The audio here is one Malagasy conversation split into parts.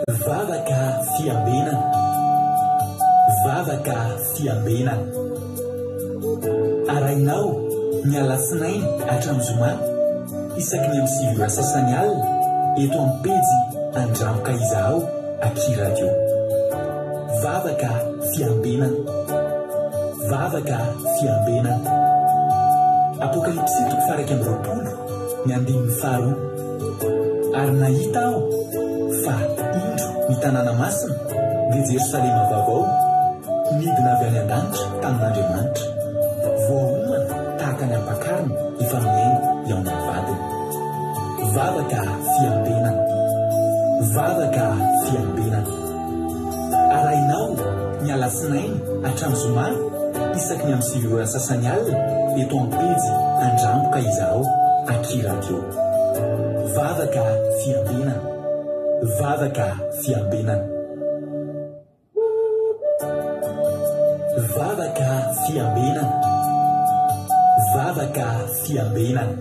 Vavaka fiambenana. Vavaka fiambenana. Arahinao ny alatsinainy hatramin'ny zoma isaky ny amin'ny 9 ora sasany alina eto amin'ny pejy Andramoka Izahao aky Radio. Vavaka fiambenana. Vavaka fiambenana. Apokalypsy toko faha 21 ny andininy faharoa. Ary nahita aho fa indro ny tanàna masina, dia Jerosalema vaovao, nidina avy any an-danitra tamin'Andriamanitra, voaomana tahaka ny ampakarina efa mihaingo hihaona amin'ny vadiny. Vavaka fiambenana. Vavaka fiambenana. Arahinao ny alatsinainy hatramin'ny zoma isaky ny amin'ny 9 ora sasany alina eto amin'ny pejy Andramboka Izahao Aky Radio. Vavaka fiambenana. Vavaka fiambenana. Vavaka fiambenana. Vavaka fiambenana.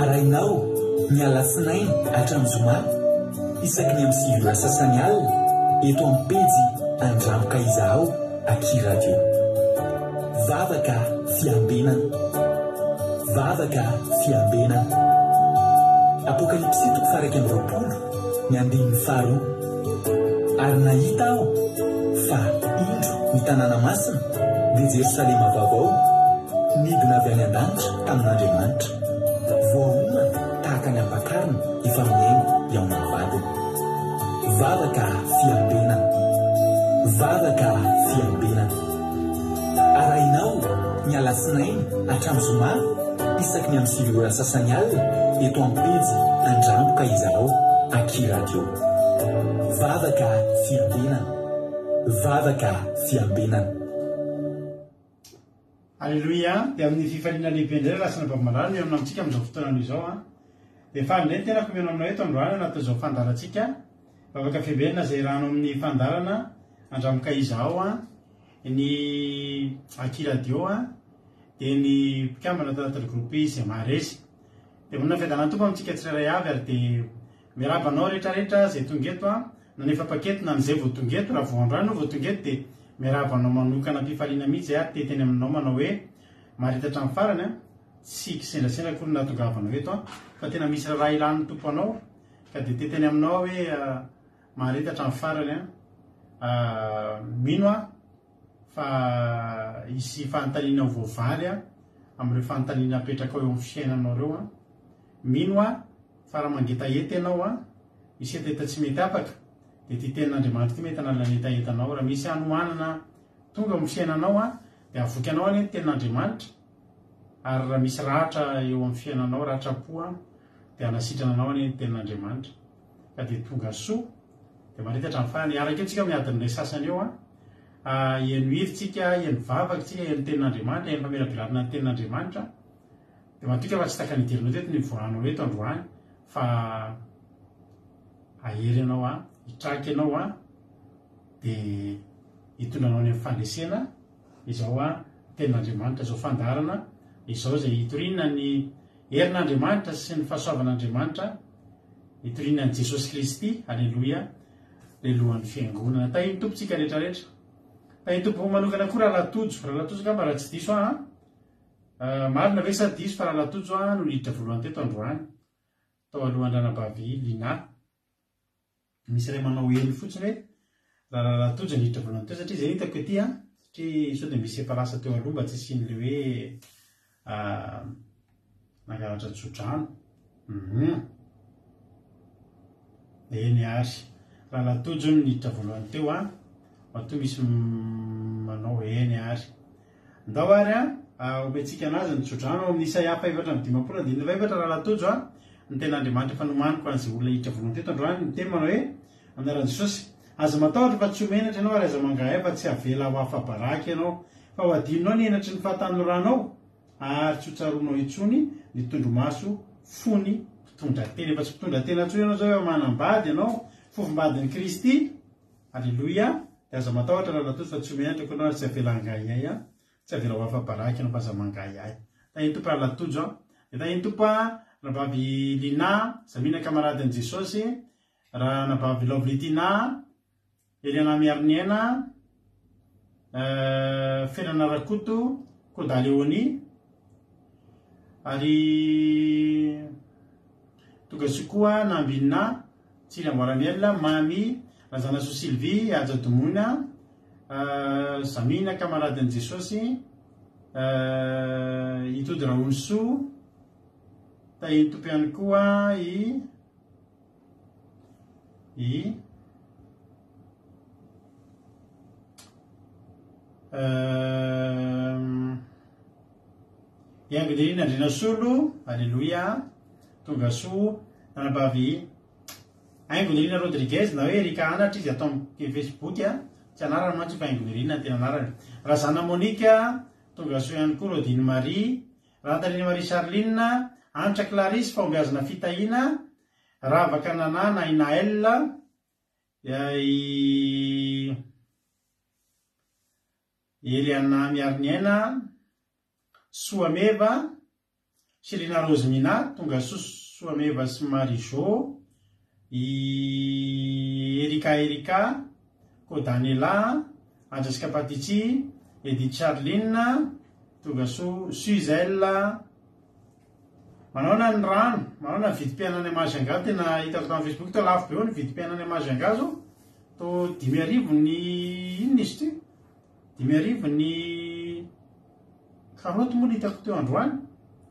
Arahinao ny alatsinainy hatramin'ny zoma isaky ny amin'ny 9 ora sasany alina eto amin'ny pejy Andramoka Izahao aky Radio. Vavaka fiambenana. Vavaka fiambenana. Apokalypsy toko faha 21 ny andininy faharoa. Ary nahita aho fa indro ny tanàna masina, dia Jerosalema vaovao, nidina avy any an-danitra tamin'Andriamanitra, voaomana tahaka ny ampakarina efa mihaingo hihaona amin'ny vadiny. Vavaka fiambenana. Vavaka fiambenana. Arahinao ny alatsinainy hatramin'ny zoma isaky ny amin'ny 9 ora sasany alina eto amin'ny pejy Andramboka Izahao Aky Radio. Vavaka fiambenana. Vavaka fiambenana. Aleloia, dia amin'ny fifaliana lehibe indray ry Lasana Bamalala no mihaona amintsika amin'izao fotoana izao an. Dia faly indray ny tenako mihaona aminao eto androany anatin'izao fandaharantsika Vavaka Fiambenana izay iarahanao amin'ny fandaharana Andramoka Izahao an, ny Aky Radio an, dia ny mpikambana ato anatin'ny groupe izay maharesy. Dia vonona fiadanan'ny Tompo amintsika tsirairay avy ary dia miarahaba anao rehetra rehetra izay tonga eto an, na ny efa mpaketo na ny izay vao tonga eto, raha vao androany ianao vao tonga eto dia miarahaba anao manokana am-pifaliana mihitsy izay ary te hiteny aminao manao hoe maharita hatramin'ny farany an, tsy kisendrasendra akory ny nahatongavanao eto an, fa tena misy raharaha ilan'ny Tompo anao ka dia te hiteny aminao aho hoe maharita hatramin'ny farany an, mino aho fa hisy fanontaniana ho voavaly amin'ireo fanontaniana apetrakao eo amin'ny fiainanao ireo an. Mino aho fa raha mangetaheta ianao an, misy hetaheta tsy mety afaka, dia ity tenin'Andriamanitra ity mety hanala ny hetahetanao. Raha misy hanoanana tonga eo amin'ny fiainanao an, dia havoky anao anie ny tenin'Andriamanitra, ary raha misy ratra eo amin'ny fiainanao, ratram-po an, dia hanasitrana anao anie ny tenin'Andriamanitra. Ka dia tonga soa, dia marita hatramin'ny farany. Hiaraka eo tsika amin'ny adiny iray sasany eo an. Heno hira tsika, heno vavaka tsika, heno tenin'Andriamanitra, heno famelabelarana ny tenin'Andriamanitra. Dia matoky aho fa tsy takany hidiranao teto ny hivoahanao eto androany fa hahery anao an, hitraka ianao an, dia hitondra anao any amin'ny fandresena izao an tenin'Andriamanitra, izao fandaharana izao izay hitoriana ny herin'Andriamanitra sy ny fahasoavan'Andriamanitra, hitoriana an'i Jesosy Kristy, Aleloia. Ilay lohan'ny fiangonana. Tahin'ny Tompo tsika rehetra rehetra. Tahin'ny Tompo manokana koa Rahalahy Tojo. Rahalahy Tojo angamba raha tsy diso aho an. Marina ve sa diso fa Rahalahy Tojo an no niditra voalohany teto androany. Tao alohan'ny Ranabavy Lina. Misy iray manao eny fotsiny hoe raha Rahalahy Tojo niditra voalohany teo satria izay no hitako ety an. Satria sao dia misy efa lasa teo aloha mba tsy hisian'ilay hoe Nangalatra tsodrano. Hum. Eny ary. Rahalahy Tojo no niditra voalohany teo an. Matoa misy manao eny ary. Ndao ary an, omentsika anazy ny tsodrano ao amin'ny Isaia faha 54 andininy faha-efatra Rahalahy Tojo an. Ny tenin'Andriamanitra efa nomaniko an'izay olona hiditra voalohany teto androany miteny manao hoe amin'ny anaran'i Jesosy, Aza matahotra fa tsy ho menatra ianao ary aza mangahay fa tsy havela ho afa-baraka ianao. Fa ho adinonao ny henatry ny fahatanoranao ary tsy ho tsaroanao intsony ny tondromaso fony mpitondra tena. Efa tsy mpitondra tena intsony ianao izao, efa manambady ianao, fofombadin'i Kristy. Aleloia. Dia aza matahotra Ralatoto fa tsy ho menatra koa ianao ary tsy havela hangahiahy an. Tsy avela ho afa-baraka ianao fa aza mangahiahy. Tahin'ny Tompo Ralatojo an. Dia tahin'ny Tompo an, Rahavavy Lina, Zamina kamaradin'i Jesosy. Ranabavy Lovely Tina, Eliana Miariniaina, Felana Rakoto, Koda Léonie, ary tongasoa koa Nambinina, Tsily Amboaramiel, Mamy, Razanasoa Sylvie, Haja Domoina, Zamina Kamaradin'i Jesosy, Itody Rahonisoa, Tahin'ny Tompo ihany koa i i i Angelina Andrianasolo, Aleloia, tonga soa, anabavy Haingonirina Rodriguez na hoe Erika Anatra izy ato amin'ny Facebook a, tsy anarany mantsy io fa Haingonirina no tena anarany. Razana Monica, tonga soa ihany koa Rodine Marie, Rantarina Marie Charline, Anitra Clarisse, Fahombiazana Fitahiana, Ravaka Nana na i Naël, i Eliana Miariniaina, Soameva, Selina Rose Mina, Tongasoa Soameva sy Marie Jo, i Erika Erika, Kodanela, Andrasika Patici, Edith Charline, Tongasoa Suzelle. Manaona ny rano, manaona ny vidim-piainana any Majunga, tena hitako tamin'ny Facebook toa lafo be hono ny vidim-piainana any Majunga zao, toa 5000 ny inona izy ity? 5000 ny Karaoty moa no hitako teo androany.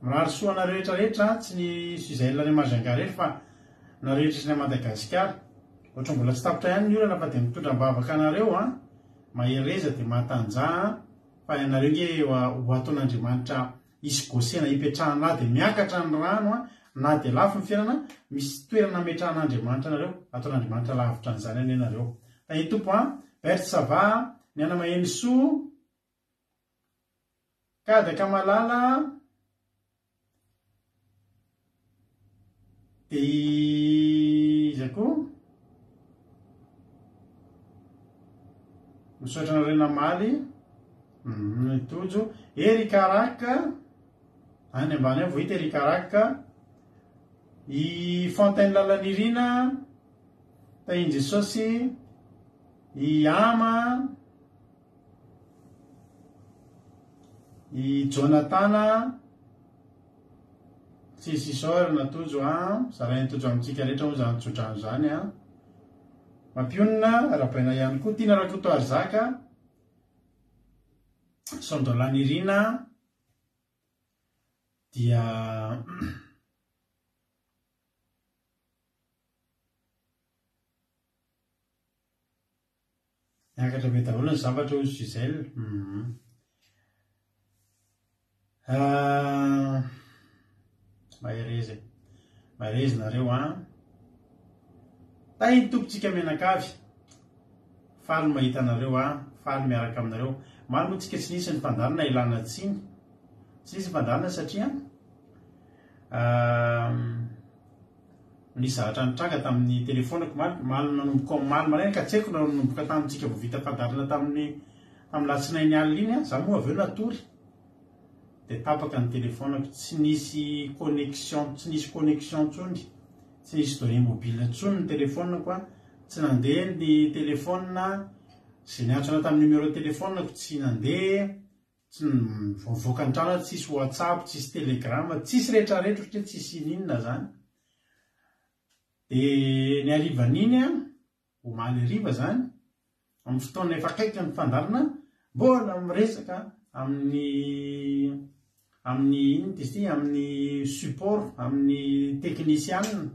Mirary soa anareo rehetra rehetra, tsy ny Suzelle any Majunga irery fa nareo rehetra any Madagasikara. Ohatran'ny mbola tsy tapitra ihany ny olana fa dia mitondra am-bavaka anareo an. Mahereza dia matanjaha an, fa ianareo nge ho ataon'Andriamanitra hisy gosena hipetrahana na dia miakatra ny rano an, na dia lafo ny fiainana, misy toerana ametrahan'Andriamanitra anareo, ataon'Andriamanitra lavitra an'izany anie nareo. Tahin'ny Tompo an. Berthe ça va an. Ny ana Mahenisoa. Kadaka malala dia iza koa? Misaotra anareo namaly. Mhm, Tojo. Eric Arak. Any ambany any vao hita Eric Arak. I Fontaine Lalanirina. Tahin'i Jesosy. I Ama. I Jonatana, tsisy isaorana Tojo a, zarain'i Tojo amintsika rehetra moa izany tsodrano izany a. Mampionona, arahabaina ihany koa Tiana Rakotoarizaka, Sondolanirina, dia Miakatra be daholo ny zavatra hoy Gisèle. Hum. Ah, mahereza e. Mahereza nareo an. Tahin'ny tompontsika mianakavy. Faly mahita anareo an, faly miaraka aminareo. Omaly moa tsika tsy nisy ny mpandalina ilana tsiny. Tsy nisy ny mpandalina satria ah, Nisy zavatra nitranga tamin'ny telefaoniko omaly, omaly nanomboka omaly maraina ka tsy haiko na nanomboka tamintsika vao vita fandaharana tamin'ny tamin'ny latsinainy alina iny an, za moa avy eo natory dia tapaka ny telefaoniko, tsy nisy connexion, tsy nisy connexion intsony, tsy nisy données mobile intsony ny telefaoniko an, tsy nandeha ny telefaonina, izay niantso anah tamin'ny numéro telefaoniko tsy nandeha, Tsy vao mivoaka ny trano aho tsisy whatsapp, tsisy telegram, tsisy retraretra ohatry hoe tsisy ininona zany. Dia ny harivan'iny an, omaly hariva zany, amin'ny fotoana efa akaiky ny fandaharana, mbola miresaka amin'ny amin'ny inona izy ity, amin'ny support, amin'ny teknisianina,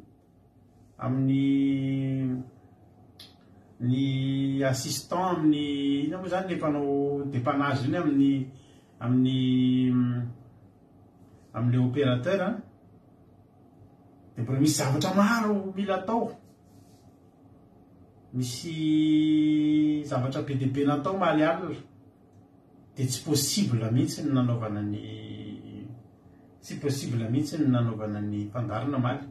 amin'ny ny assistant amin'ny inona moa zany le mpanao dépannage iny amin'ny amin'ny amin'le opérateur an, de mbola misy zavatra maro mila atao, misy zavatra be dia be natao omaly alina, de tsy possible mihitsy ny nanaovana ny tsy possible mihitsy ny nanaovana ny fandaharana omaly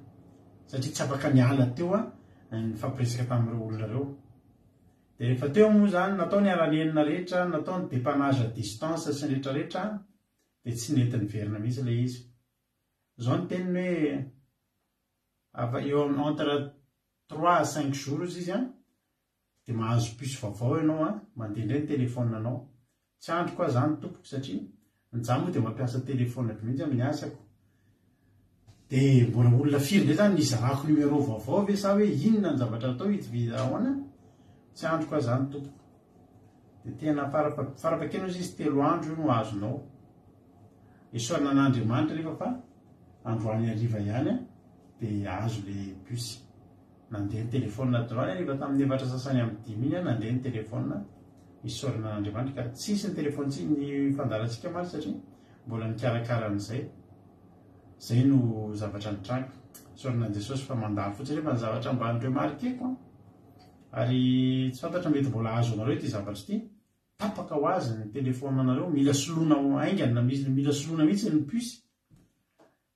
satria tsy afaka niala teo aho nifampiresaka tamin'ireo olona ireo. Dia rehefa teo moa izany, natao ny ala-nenina rehetra, natao ny dépannage à distance sy ny rehetra rehetra, dia tsy nety niverina mihitsy ilay izy. Izao ny teniny hoe, afa eo amin'ny entre. Trois à cinq jours ozy izy an, dia mahazo puce vaovao ianao an, mandeha indray ny téléphone anao. Tsy andriko aho zany tompoko satria za moa dia mampiasa téléphone be mihitsy amin'ny asako. Dia mbola olona firy indray zany nizarako numéro vaovao ve sa hoe inona ny zavatra atao hitovy ahoana? Tsy andriko aho zany tompoko. Dia tena farafahakeliny ozy izy telo andro io no azonao. Isaorana an'Andriamanitra nefa fa androany hariva ihany dia azo le puce. Nandeha ny téléphone androany hariva tamin'ny efatra sasany amin'ny dimy iny nandeha ny téléphone. Isaorana an'Andriamanitra ka tsisy ny téléphone tsy ny fandaharantsika mantsy satria mbola nikarakara an'izay. Zay no zavatra nitranga. Isaorana an'i Jesosy fa mandalo fotsiny nefa ny zavatra mba ni-remarquer-ko an. Ary tsy fantatra mety mbola azonareo ity zavatra ity. Tapaka ho azy ny téléphone anareo, mila soloina haingana, mila soloina mihitsy ny puce.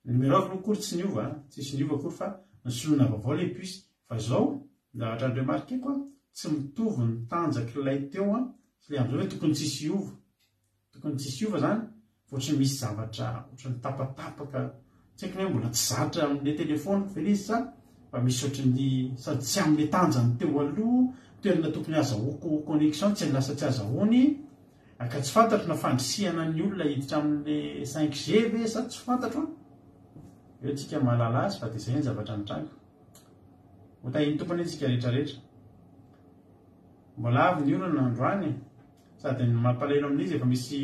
Ny numéro aloha akory tsy niova an, tsisy niova akory fa nosoloina vaovao ilay puce. Fa izao, ny zavatra ni-remarquer-ko an, tsy mitovy ny tanjak'ilay teo an, sy ilay amin'izao hoe tokony tsisy hiova. Tokony tsisy hiova izany fa ohatran'ny misy zavatra ohatran'ny tapatapaka, tsy haiko na hoe mbola tsy zatra amin'ilay telefaoniko ve ilay izy sa fa misy ohatran'ny sady tsy amin'ilay tanjany teo aloha, toerana tokony hazahoako connexion tsy lasa tsy azahoany, ka tsy fantatro na fandrisihana ny olona hiditra amin'ilay 5G ve sa tsy fantatro an! Eo tsika mahalala azy fa dia izay ny zavatra nitranga. Ho tahian'ny Tompo anie tsika rehetra rehetra. Mbola avy ny orana androany e! Sady ny mampalahelo amin'izy efa misy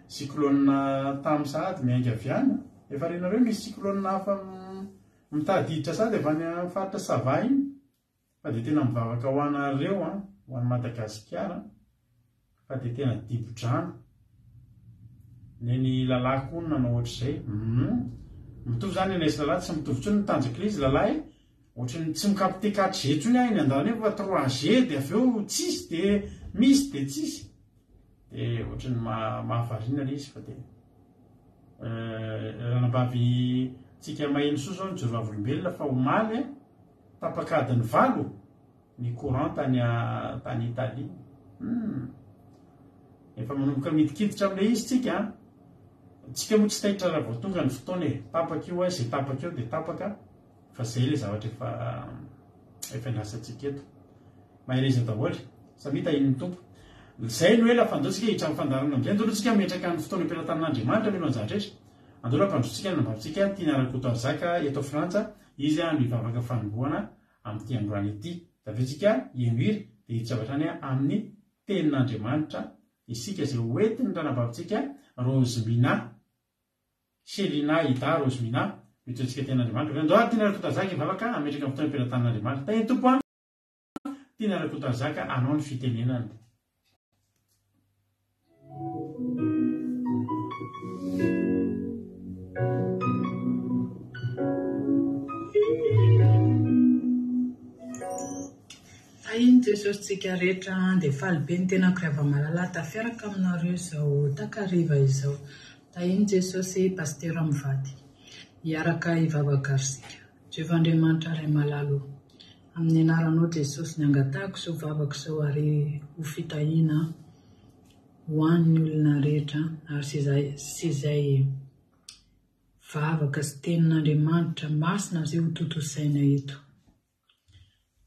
cyclone tam sahady miainga avy any. Efa renareo misy cyclone hafa mitady hiditra sahady avy any faritra Sava iny. Fa dia tena mivavaka ho anareo an, ho an'i Madagasikara fa dia tena dibo-drano. Neny Lala koa no nanao ohatr'izay. Humm. Mitovy zany nenay sy Lala, tsy mitovy intsony ny tanjak'ilay izy Lala e. Ohatran'ny tsy mi-capter 4G intsony aho eny an-dalana eny fa 3G dia avy eo tsisy dia misy dia tsisy. Dia ohatran'ny mahavariana ilay izy fa dia ranabavy tsika Mahenosoa izao nijoro vavolombelona fa omaly tapaka adiny valo ny courant tany tany Italie. Hum. Efa manomboka midikiditra amin'ilay izy tsika an. Tsika moa tsy taitra raha vao tonga ny fotoana e. Tapaka io izay tapaka eo dia tapaka. Fa zay ilay zavatra efa efa iandrasantsika eto. Mahereza daholo. Samia tahian'ny Tompo. Zay no ela fa andao tsika hiditra amin'ny fandaharana amin'izay. Andao aloha tsika hametraka ny fotoana am-pelatanan'Andriamanitra mialoha ny zavatra rehetra. Andao aloha hampandrosotsika ny nambarantsika Tiana Rakotoarizaka eto Frantsa. Izy no hivavaka fanombohana amin'ity androany ity. Avy eo tsika hihaino hira dia hiditra avy hatrany amin'ny tenin'Andriamanitra isika izay hoentin'ny ranabavintsika Rosemina. Selina, Ida, Rosemina, no itoerantsika tenin'Andriamanitra. Avy eo andao ary Tiana Rakotazaka hivavaka hametraka ny fotoana am-pelatanan'Andriamanitra. Tahin'ny Tompo an! Tiana Rakotazaka anao ny fitenenana. Tahin'i Jesosy tsika rehetra an! Dia faly be ny tenako ry hava-malala tafiaraka aminareo izao takariva izao. Tahin'i Jesosy Pasitera mivady. Hiaraka hivavaka ary isika. Jehovah Andriamanitra Ray malala o. Amin'ny anaranao Jesosy ny angatahako izao vavaka izao ary ho fitahiana ho an'ny olona rehetra ary sy izay sy izay vavaka sy tenin'Andriamanitra masina izay ho tontosaina eto.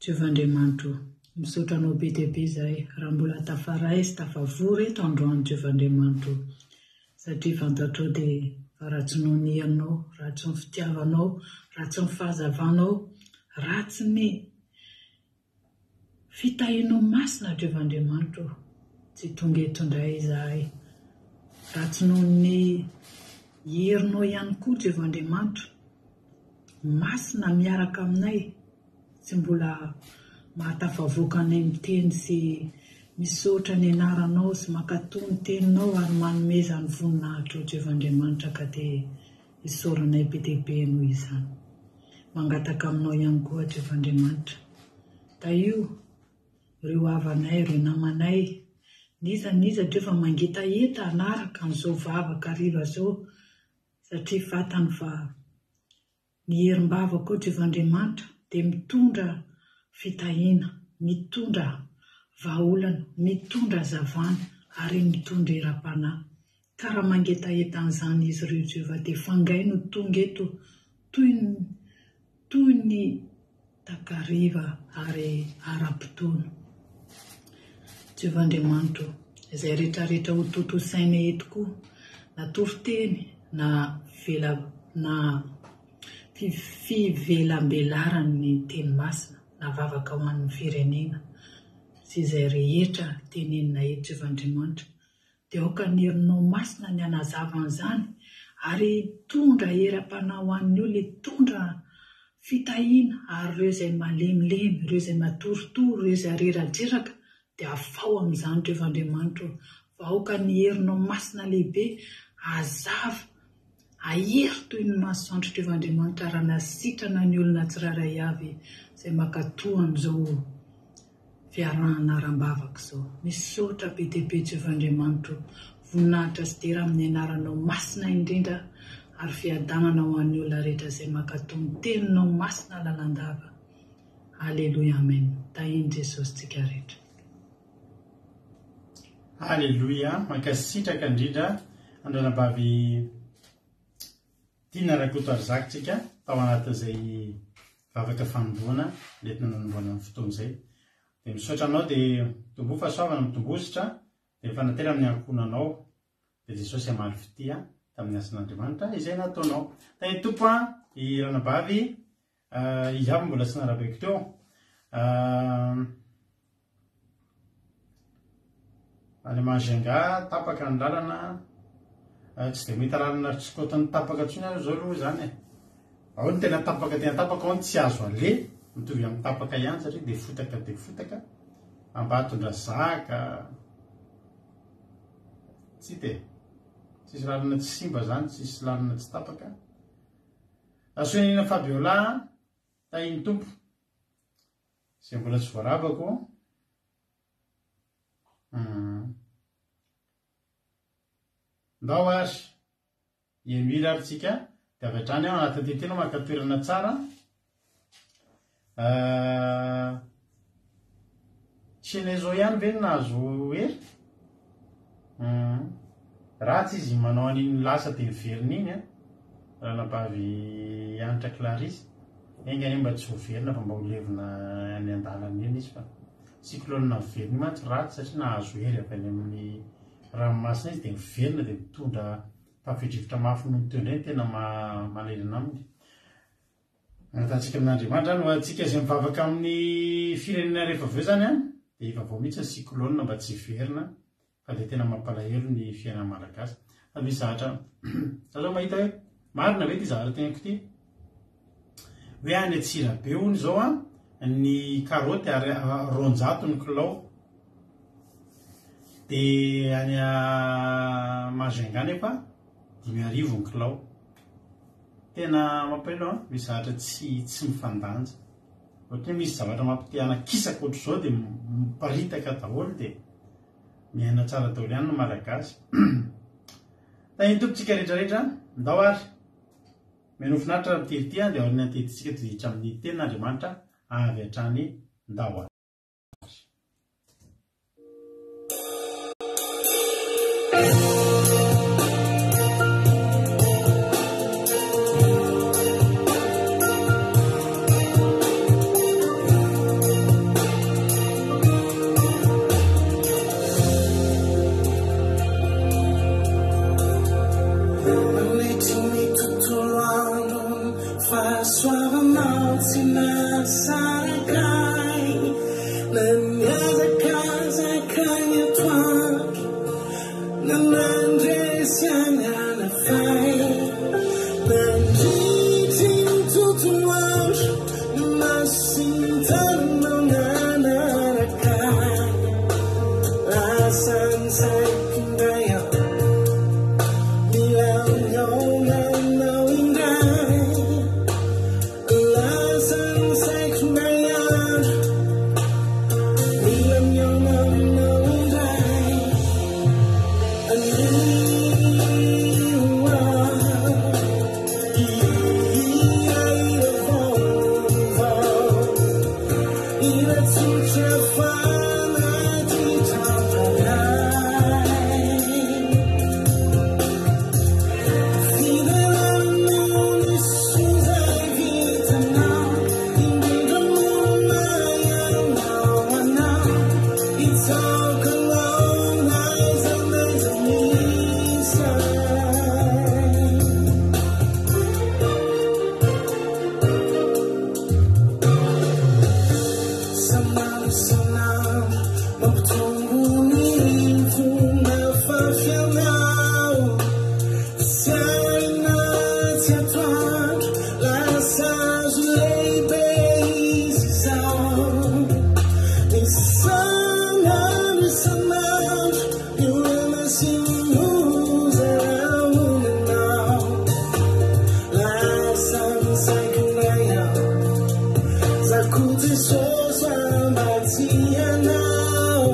Jehovah Andriamanitra o, misaotra Anao be dia be izahay raha mbola tafaray sy tafavory eto androany Jehovah Andriamanitra o, satria fantatrao dia fa raha tsy noho ny Ianao, raha tsy ny fitiavanao, raha tsy ny fahazavanao, raha tsy ny fitahianao masina Jehovah Andriamanitra o, tsy tonga eto indray izahay. Raha tsy noho ny herinao ihany koa Jehovah Andriamanitra, Masina miaraka aminay, tsy mbola mahatafavoaka anay miteny sy misaotra ny anaranao sy mankatò ny teninao ary manome izany voninahitrao Jehovah Andriamanitra ka dia isaoranay be dia be noho izany. Mangataka aminao ihany koa Jehovah Andriamanitra. Tahio ireo havanay, ireo namanay, n'iza n'iza Jehovah mangetaheta hanaraka an'izao vavaka hariva izao satria fantany fa ny herim-bavaka ao Jehovah Andriamanitra dia mitondra fitahiana, mitondra vahaolana, mitondra hazavana ary mitondra heram-panahy. Ka raha mangetaheta an'izany izy ireo Jehovah dia fangay no tonga eto toy ny toy ny. takariva ary ara-potoana. Jehovah Andriamanitra ô, izay rehetrarehetra ho tontosaina eto koa, na toriteny na vela na fivelambelaran'ny teny masina na vavaka ho an'ny firenena sy izay rehetra tenenina eto Jehovah Andriamanitra, Dia aoka ny herinao masina ny hanazava an'izany ary hitondra hery am-panahy ho an'ny olona, hitondra fitahiana ary ireo izay malemilemy, ireo izay matoritory, ireo izay reradreraka dia afaho amin'izany Jehovah Andriamanitra ô, fa aoka ny herinao masina lehibe hazava, hahery toy ny masoandro Jehovah Andriamanitra ary hanasitrana ny olona tsirairay avy izay mankatò an'izao fiarahana ara-bavaka izao. Misaotra be dia be Jehovah Andriamanitro. Voninahitra sy dera amin'ny anaranao masina indrindra ary fiadanana ho an'ny olona rehetra izay mankatò ny teninao masina lalandava. Aleloia Amen. Tahin'i Jesosy tsika rehetra. Aleloia, mankasitraka indrindra an-dRanabavy Tiana Rakotoarizaka tsika tao anatin'izay vavaka fanombohana nentina nanombohana ny fotoana izay. Dia misaotra anao dia mitomboa fahasoavana, mitomboa hosotra dia mifanantena amin'ny ankohonanao. Dia Jesosy hamaly fitia tamin'ny asan'Andriamanitra izay nataonao. Tahin'ny Tompo an, i ranabavy izy avy mbola tsy narabaiko teo. Any Majunga, tapaka ny lalana. Tsy dia mahita lalana tsy kotiny tapaka intsony aho izao aloha izany e. Ao ny tena tapaka tena tapaka, ao ny tsy azo aleha, mitovy amin'ny tapaka ihany satria dia fotaka dia fotaka. Ambatondrazaka. Tsy hita e. Tsisy lalana tsy simba izany, tsisy lalana tsy tapaka. Rasoanina Fabiola, tahin'ny Tompo. Izay mbola tsy voarabako. Hum. Ndao ary hihaino hira ary tsika dia avy hatrany aho anatin'ity tena maka toerana tsara. Euh, Chenezo ihany ve no nahazo hery? Hum. Ratsy izy manao an'iny lasa dia miverina iny an. Ranabavy Hanitra Clarisse. Enga anie mba tsy ho velona fa mba ho levona any an-dalana eny izy fa cyclone miverina io mantsy ratsy satria nahazo hery avy any amin'ny ranomasina izy dia miverina dia mitondra tafio-drivotra mafy noho ny teo indray no tena manahirana aminy. Angatahantsika amin'Andriamanitra any ho antsika izay mivavaka amin'ny firenena rehefa avy eo izany an, dia ivavao mihitsy ny cyclone mba tsy hiverina fa dia tena mampalahelo ny fiainan'ny Malagasy. Fa misy zavatra, za zao mahita hoe marina ve ity zavatra teneniko ity? Hoe any Antsirabe hono izao an, ny karaoty ary 200 ny kilao. Dia any Majunga nefa 5000 ny kilao. Tena mampalahelo an, misy zavatra tsy tsy mifandanja. Ohatra hoe misy zavatra mampite hanakisaka ohatr'izao dia miparitaka daholo dia miaina tsara daholo ihany ny Malagasy. Tahin'ny Tompo tsika rehetra rehetra, ndao ary. Mihainoa finaritra raha mitery ity dia aorian'ny antetintsika todiditra amin'ny tenin'Andriamanitra avy hatrany ndao ary. Zako Jesosy mba tsy ianao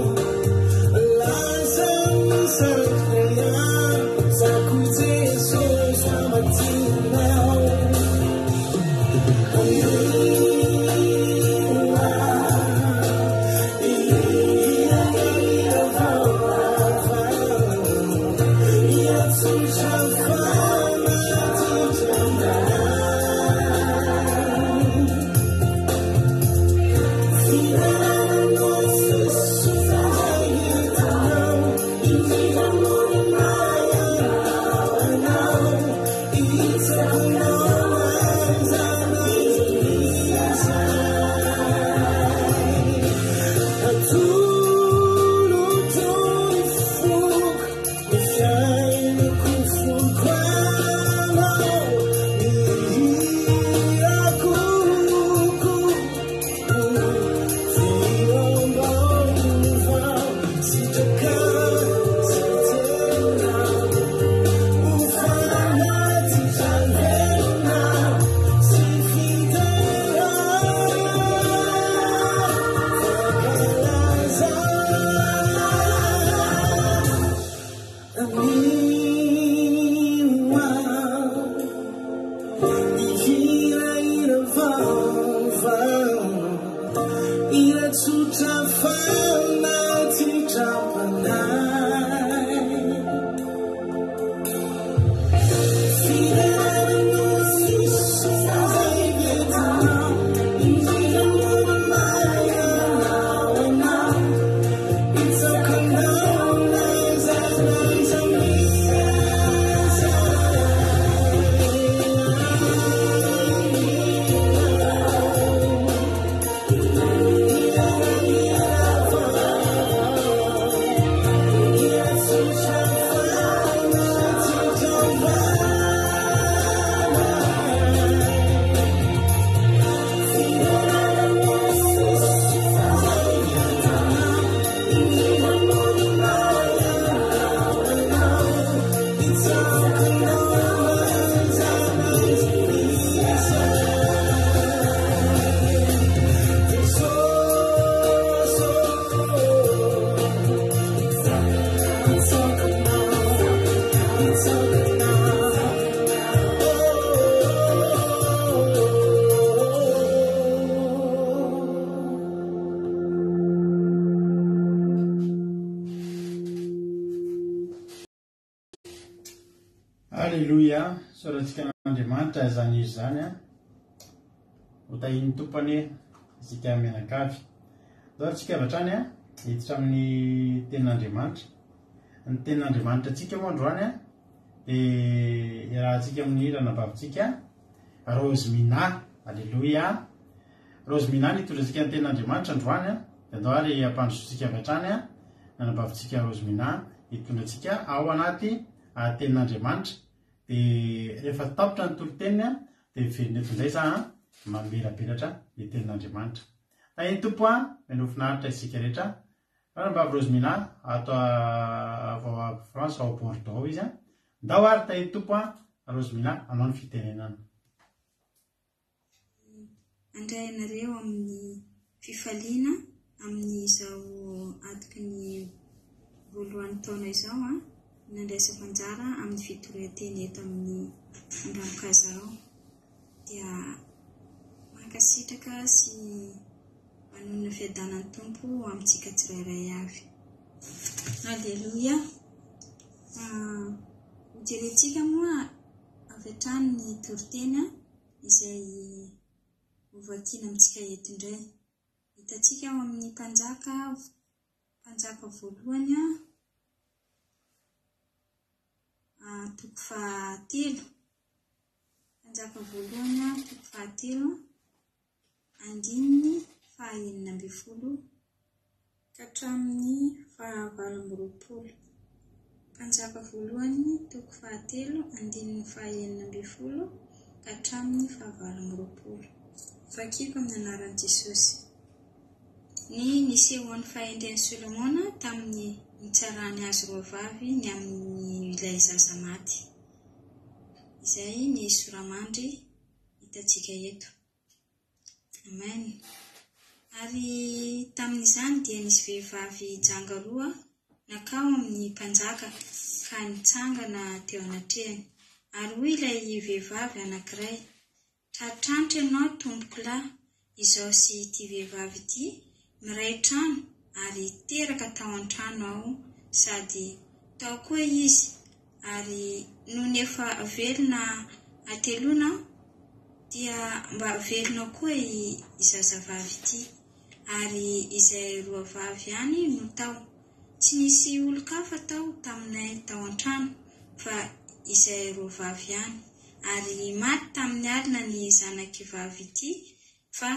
Lasa misakrea Zako Jesosy mba tsy ianao Aleloia, isaorantsika an'Andriamanitra izany hira izany an. Ho tahian'ny Tompo anie isika mianakavy. Andao ary tsika avy hatrany an, hiditra amin'ny tenin'Andriamanitra. Ny tenin'Andriamanitra antsika moa androany an, dia iarahantsika amin'ny ranabavintsika Rosemina. Aleloia. Rosemina ny hitondra antsika ny tenin'Andriamanitra androany an. Dia andao ary hampandrosoantsika avy hatrany an, ny anabavintsika Rosemina hitondra antsika ao anaty tenin'Andriamanitra. Dia rehefa tapitra ny toriteniny an, dia miverina eto indray za an, mamelabelatra ny tenin'Andriamanitra. Tahin'ny Tompo an, mialoha finaritra isika rehetra. Ranabavy Rosemina ato avy ao France ao Bordeaux ao izy an. Ndao ary tahin'ny Tompo an, Rosemina anao ny fitenenana. Handray anareo amin'ny fifaliana amin'izao atoky ny voalohan'ny taona izao ny nandraisako anjara amin'ny fitorian-teny eto amin'ny Andramokazao. Dia mankasitraka sy manonona fiadanan'ny Tompo ho amintsika tsirairay avy. Aleloia. Hojerentsika moa avy hatrany ny toriteny izay hovakiana amintsika eto indray. Hitantsika ao amin'ny Mpanjaka, Mpanjaka voalohany, toko fahatelo. Mpanjaka voalohany, toko fahatelo. Andininy faha 16 ka hatramin'ny faha 28. Mpanjaka voalohany toko fahatelo andininy faha 16 ka hatramin'ny faha 28. Vakiko amin'ny anaran'i Jesosy. Ny nisehoan'ny fahendren'i Solomona tamin'ny nitsarany azy roa vavy ny amin'ilay zaza maty. Izay ny sora-mandry hitantsika eto. Amen. Ary tamin'izany dia nisy vehivavy janga roa nankao amin'ny mpanjaka ka nitsangana teo anatrehany. Ary hoy ilay vehivavy anankiray, Tratranitra ianao, tompokolahy, izaho sy ity vehivavy ity miray trano ary teraka tao an-trano aho sady tao koa izy ary nony efa velona hateloana aho dia mba velona koa i zazavavy ity ary izay roa vavy ihany no tao. Tsy nisy olon-kafa tao taminay tao an-trano fa izay roa vavy ihany. Ary maty tamin'ny alina ny zanak'i vavy ity fa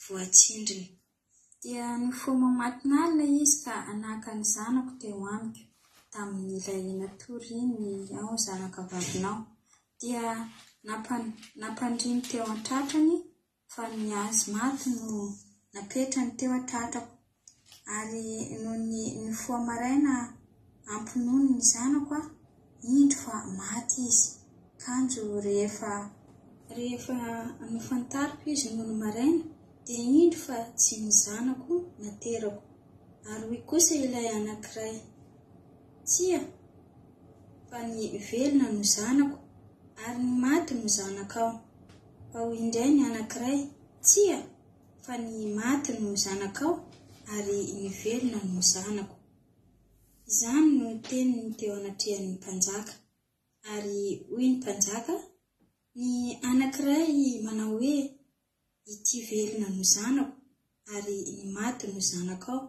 voatsindriny. Dia nifoha mamatonalina izy ka naka ny zanako teo amiko, tamin'ilay natory iny aho zanakavavinao. Dia nampandriny teo an-tratrany fa ny azy maty no napetrany teo an-tratrako. Ary nony nifoha maraina hampinono ny zanako aho, indro fa maty izy. Kanjo rehefa. Rehefa nofantariko izy nony maraina, dia indro fa tsy ny zanako naterako. Ary hoy kosa ilay anankiray, Tsia, fa ny velona no zanako, ary ny maty no zanakao. Fa hoy indray ny anankiray, Tsia, fa ny maty no zanakao, ary ny velona no zanako. Izany no teniny teo anatrehan'ny mpanjaka. Ary hoy ny mpanjaka, Ny anankiray manao hoe, Ity velona no zanako, ary ny maty no zanakao.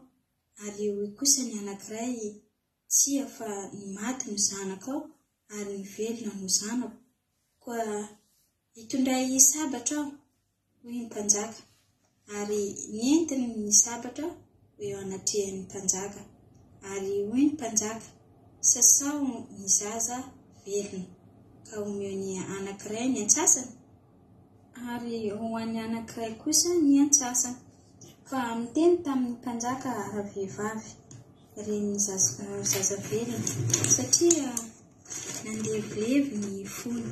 Ary hoy kosa ny anankiray, Tsia, fa ny maty no zanakao, ary ny velona no zanako. Koa hitondray sabatra aho, hoy ny mpanjaka. Ary nentiny ny sabatra ho eo anatrehan'ny mpanjaka. Ary hoy ny mpanjaka, Sasao ny zaza velona, ka omeo ny anankiray ny antsasany, ary ho an'ny anankiray kosa ny antsasany. Fa niteny tamin'ny mpanjaka ravehivavy, renin'ny zaza velona, satria nandevilevy ny fony.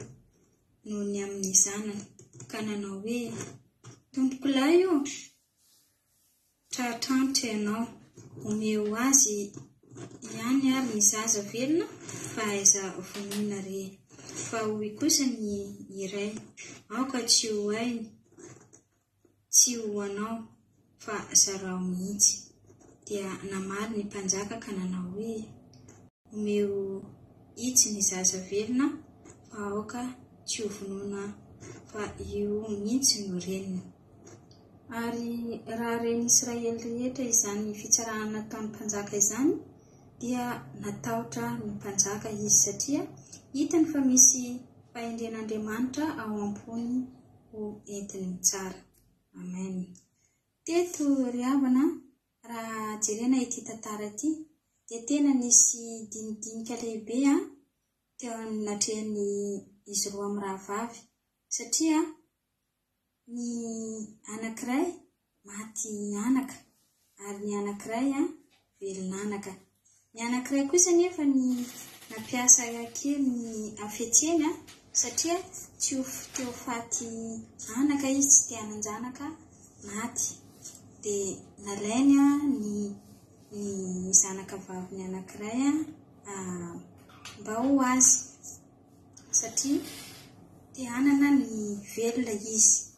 noho ny amin'ny zanany, ka nanao hoe, Tompokolahy ô, tratrantitra ianao, omeo azy ihany ary ny zaza velona fa aiza vonoina re. Fa hoy kosa ny iray, Aoka tsy ho hainy. Tsy ho anao, fa zarao mihitsy. Dia namaly ny mpanjaka ka nanao hoe, Omeo itsy ny zaza velona, fa aoka tsy ho vonoina, fa io mihitsy no reniny. Ary raha ren'ny Israely rehetra izany fitsarana nataon'ny mpanjaka izany, dia natahotra ny mpanjaka izy, satria hitany fa misy fahendren'Andriamanitra ao am-pony ho entiny mitsara. Amen. Teto ry havana raha jerena ity tantara ity dia tena nisy dinidinika lehibe teo anatrehan'ny izy roa mirahavavy satria ny anankiray maty anaka ary ny anankiray velon'anaka. Ny anankiray kosa anefa ny nampiasa kely ny hafetseny satria tsy ho te ho faty anaka izy, tsy te hanan-janaka maty. Dia nalainy ny ny zanaka vaviny anankiray mba ho azy satria te hanana ny velona izy.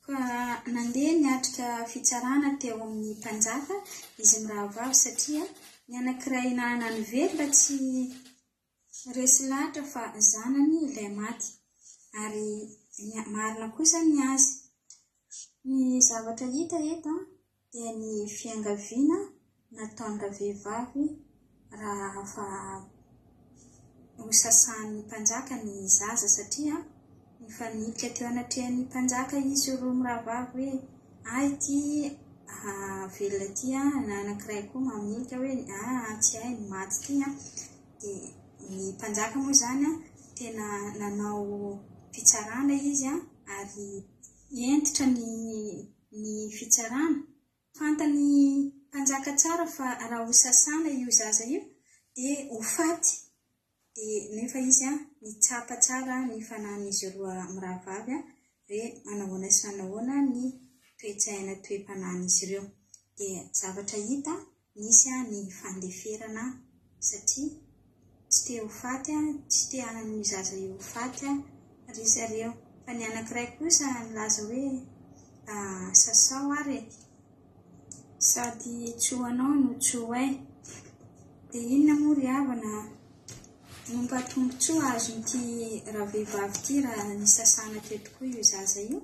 Koa nandeha niatrika fitsarana teo amin'ny mpanjaka izy mirahavavy satria ny anankiray nanana ny velona tsy resy lahatra fa zanany ilay maty ary ny marina kosa ny azy. Ny zavatra hita eto dia ny fiangaviana nataon-dravehivavy raha fa nosasahan'ny mpanjaka ny zaza satria nifanilika teo anatrehan'ny mpanjaka izy roa mirahavavy hoe ahy ity velona ity na anankiray koa mamilika hoe ah tsy hay ny maty ity dia ny mpanjaka moa izany tena nanao fitsarana izy ary hentitra ny ny fitsarana. Fantany mpanjaka tsara fa raha ho sasana io zaza io dia ho faty. Dia nefa izy nitsapa tsara ny fanahin'izy roa mirahavavy. hoe manahoana sy manahoana ny toe-tsaina toe-panahin'izy ireo. Dia zavatra hita, nisy ny fandeferana satria tsy te ho faty, tsy te hanana io zaza io ho faty ry zareo. Fa ny anankiray kosa nilaza hoe sasao ary e! Sady tsy ho anao no tsy ho ahy. Dia inona moa ry havana no mba tombontsoa azon'ity ravehivavy ity raha nisasana teo tokoa io zaza io?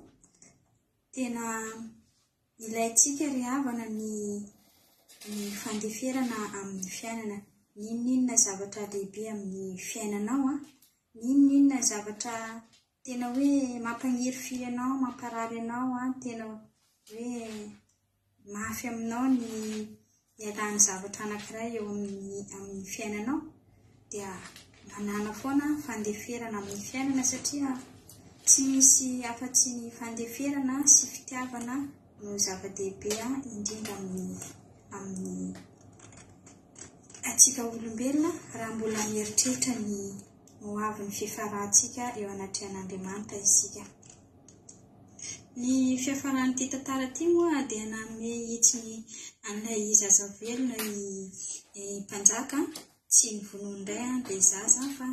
Tena ilaintsika ry havana ny ny fandeferana amin'ny fiainana. N'inon'inona zavatra lehibe amin'ny fiainanao an, n'inon'inona zavatra tena hoe mampangirifiry anao, mamparary anao an, tena hoe mafy aminao ny hialan'ny zavatra anankiray eo amin'ny amin'ny fiainanao dia manàna foana fandeferana amin'ny fiainana satria tsy misy afa-tsy ny fandeferana sy fitiavana no zava-dehibe indrindra amin'ny amin'ny antsika olombelona raha mbola mieritreritra ny ho avin'ny fifarantsika eo anatrehan'Andriamanitra isika. Ny fiafaran'ity tantara ity moa dia nanome hitsiny an'ilay zaza velona ny mpanjaka, tsy nivono indray ilay zaza fa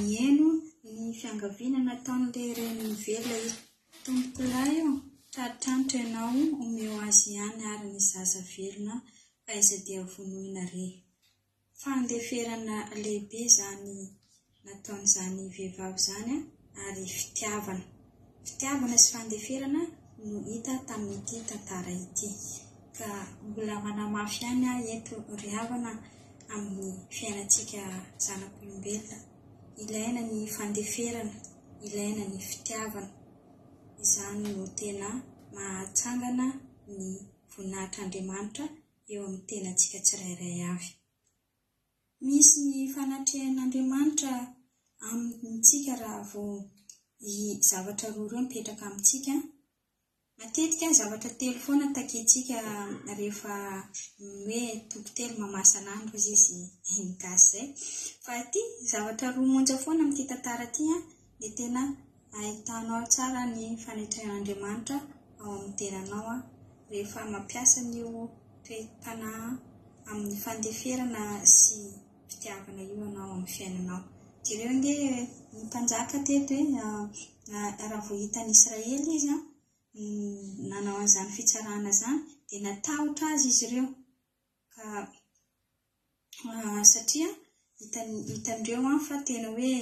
nihaino ny fiangaviana nataon'ilay reniny velona izy. Tompokolahy ô, tratranitra ianao, omeo azy ihany ary ny zaza velona fa aiza dia vonoina re. Fandeferana lehibe izany nataon'izany vehivavy izany ary fitiavana. Fitiavana sy fandeferana no hita tamin'ity tantara ity. Ka mbola manamafy ihany aho eto ry havana amin'ny fiainantsika zanak'olombelona. Ilaina ny fandeferana, ilaina ny fitiavana. Izany no tena mahatsangana ny voninahitr'Andriamanitra eo amin'ny tenantsika tsirairay avy. Misy ny fanatrehan'Andriamanitra amintsika raha vao i zavatra roa ireo mipetraka amintsika. Matetika zavatra telo foana takintsika rehefa hoe toko telo mamasa andro hozy izy ny gasy izay. Fa ity zavatra roa monja foana amin'ity tantara ity dia tena ahitanao tsara ny fanetrehan'Andriamanitra ao amin'ny tenanao rehefa mampiasa an'io toe-panahy amin'ny fandeferana sy fitiavana io ianao amin'ny fiainanao. Jereo ange ny mpanjaka teto e, raha vao hitan'i Israely izy nanao an'izany fitsarana izany dia natahotra azy izy ireo. Ka satria hitan'ireo an fa tena hoe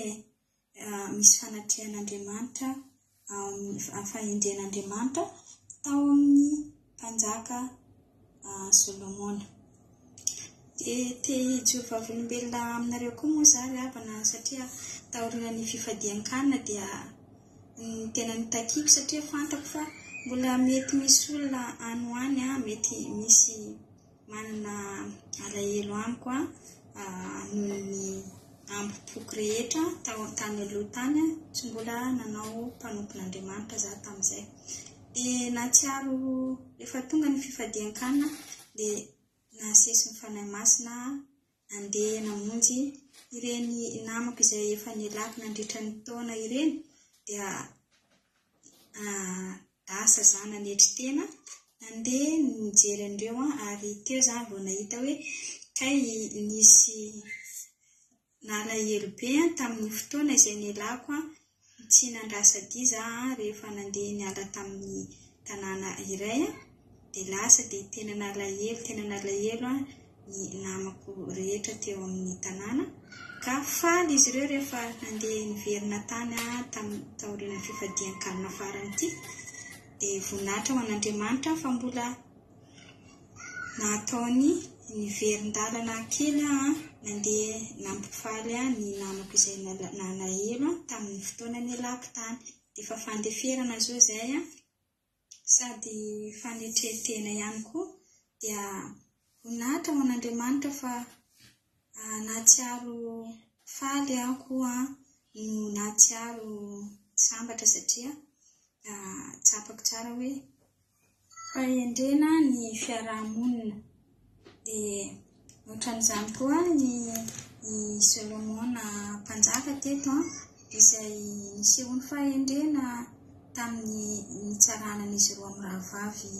misy fanatrehan'Andriamanitra ao amin'ny fahendren'Andriamanitra tao amin'ny mpanjaka Solomona. Dia te hijoro vavolombelona aminareo koa moa izaho ry havana satria taorian'ny fifadian-kanina dia ny tena notakiako satria fantako fa mbola mety misy olona any ho any mety misy manana alahelo amiko noho ny ambom-poko rehetra tao tany aloha tany tsy mbola nanao mpanompon'Andriamanitra za tamin'izay. Dia nahatsiaro rehefa tonga ny fifadian-kanina dia nasesin'ny Fanahy Masina aho nandeha namonjy ireny namako izay efa nialako nandritra ny taona ireny dia lasa za nanetry tena nandeha nijery an'ireo ary teo za vao nahita hoe kay nisy Nalahelo be aho tamin'ny fotoana izay nialako tsy nandrasa-dia za rehefa nandeha niala tamin'ny tanàna iray dia lasa dia tena nalahelo tena nalahelo ny namako rehetra teo amin'ny tanàna ka faly izy ireo rehefa nandeha niverina tany aho tamin'ny taorian'ny fifadian-kanina farany ity dia voninahitra ho an'Andriamanitra fa mbola Nataony niverin-dalana kely aho nandeha nampifaly ny namako izay nalahelo tamin'ny fotoana nialako tany. Efa fandeferana izao izay sady fanetren-tena ihany koa dia voninahitra ho an'Andriamanitra fa nahatsiaro faly aho koa no nahatsiaro sambatra satria tsapako tsara hoe Fahendrena ny fiaraha-monina. Dia ohatran'izany koa ny i Solomona mpanjaka teto izay nisehoan'ny fahendrena tamin'ny nitsarana an'izy roa mirahavavy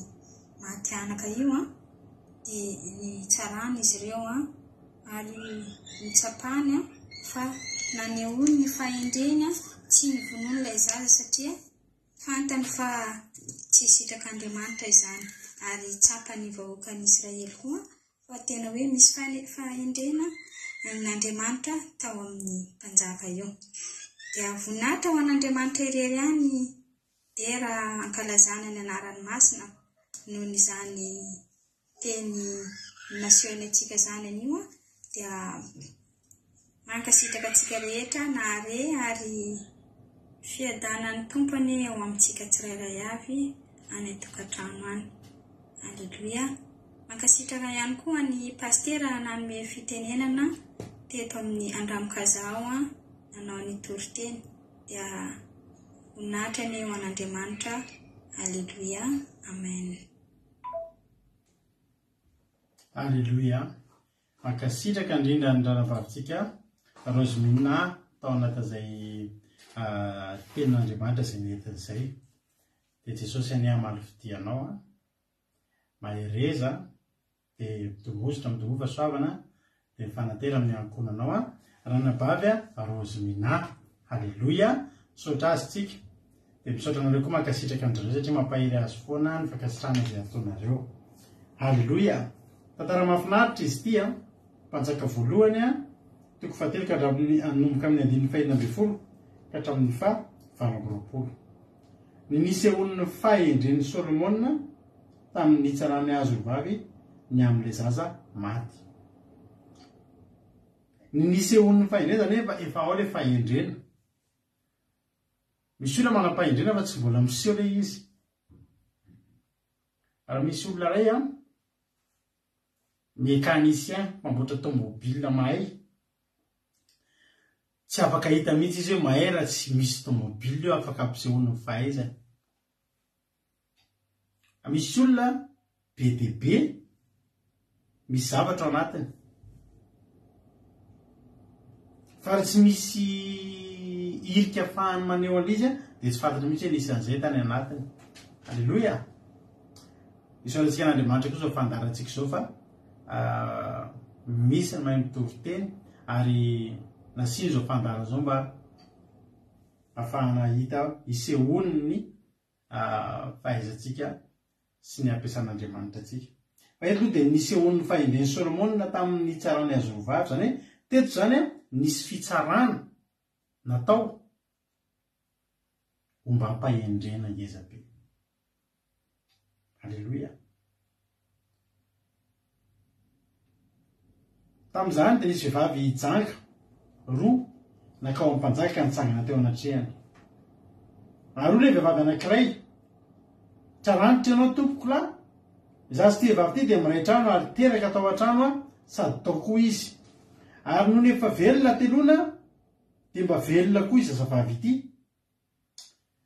maty anaka io an, dia nitsarana izy ireo an, ary nitsapany an, fa nanehoany ny fahendreny an, tsy novonoiny ilay zaza satria fantany fa tsy sitrak'Andriamanitra izany, ary tsapan'ny vahoakan'Israely koa fa tena hoe misy fahendrena an'Andriamanitra tao amin'ny mpanjaka io. Dia voninahitra ho an'Andriamanitra irery ihany dera ankalazana ny anarany masina noho izany teny nasehony antsika izany anio dia mankasitraka antsika rehetra nahare ary fiadanan'ny Tompo anie eo amintsika tsirairay avy any an-tokantrano any. Aleloia. Mankasitraka ihany koa an'i Pasitera nanome fitenenana teto amin'ny Andramokazaho nanao ny toriteny. Dia voninahitra anie ho an'Andriamanitra. Aleloia. Amen. Aleloia. Mankasitraka indrindra ny ranabavintsika Rosemina tao anatin'izay tenin'Andriamanitra izay nentiny izay. Dia Jesosy anie hamaly fitia anao an. Mahereza dia mitombozotra mitomboa fahasoavana dia mifanantena amin'ny ankohonanao an. Ranabavy Rosemina. Haleloia. Misaotra azy tsika. Dia misaotra anareo koa mankasitraka an-dry zareo satria mampahery azy foana ny fankasitrahana izay ataonareo. Haleloia. Tantara mahafinaritra izy ity an. Mpanjaka voalohany an, toko fahatelo ka hatramin'ny hanomboka amin'ny andininy fahenina ambinifolo ka hatramin'ny faha 28. Ny nisehoan'ny fahendren'i Solomona tamin'ny nitsarany azy ho vavy ny amin'ilay zaza maty. Ny nisehoan'ny fahendrena izany hoe efa ao ilay fahendrena. Misy olona manam-pahendrena fa tsy mbola miseho ilay izy. Raha misy olona iray an, mécanicien, mpamboatra tomobile mahay, tsy afaka hita mihitsy izy hoe mahay raha tsy misy tomobile eo afaka ampisehoany ny fahaizany. Misy olona be dia be misy zavatra ao anatiny. Fa raha tsy misy hirika afahany maneho an'ilay izy dia tsy fantatra mihitsy hoe nisy an'izay tany anatiny. Aleloia! Isaorantsika an'Andriamanitra koa izao fandaharantsika izao fa misy ny mahay mitory teny ary nasiany izao fandaharana izao mba afahana hita hisehoan'ny fahaizantsika sy ny ampiasan'Andriamanitra antsika. Fa eto aloha dia nisehoan'ny fahendren'i Solomona tamin'ny nitsarany azy ho vavy, izany hoe teto izany nisy fitsarana natao ombam-pahendrena ngeza be. Aleloia. Tamin'izany dia nisy vehivavy janga roa nankao amin'ny mpanjaka ka nitsangana teo anatrehany. Ary hoy ilay vehivavy anankiray, Traranitra ianao, tompoko lahy? Izaho sy ity vehivavy ity dia miray trano ary teraka tao an-trano aho sady tao koa izy. Ary nony efa velona hateloana dia mba velona koa izazavavy ity.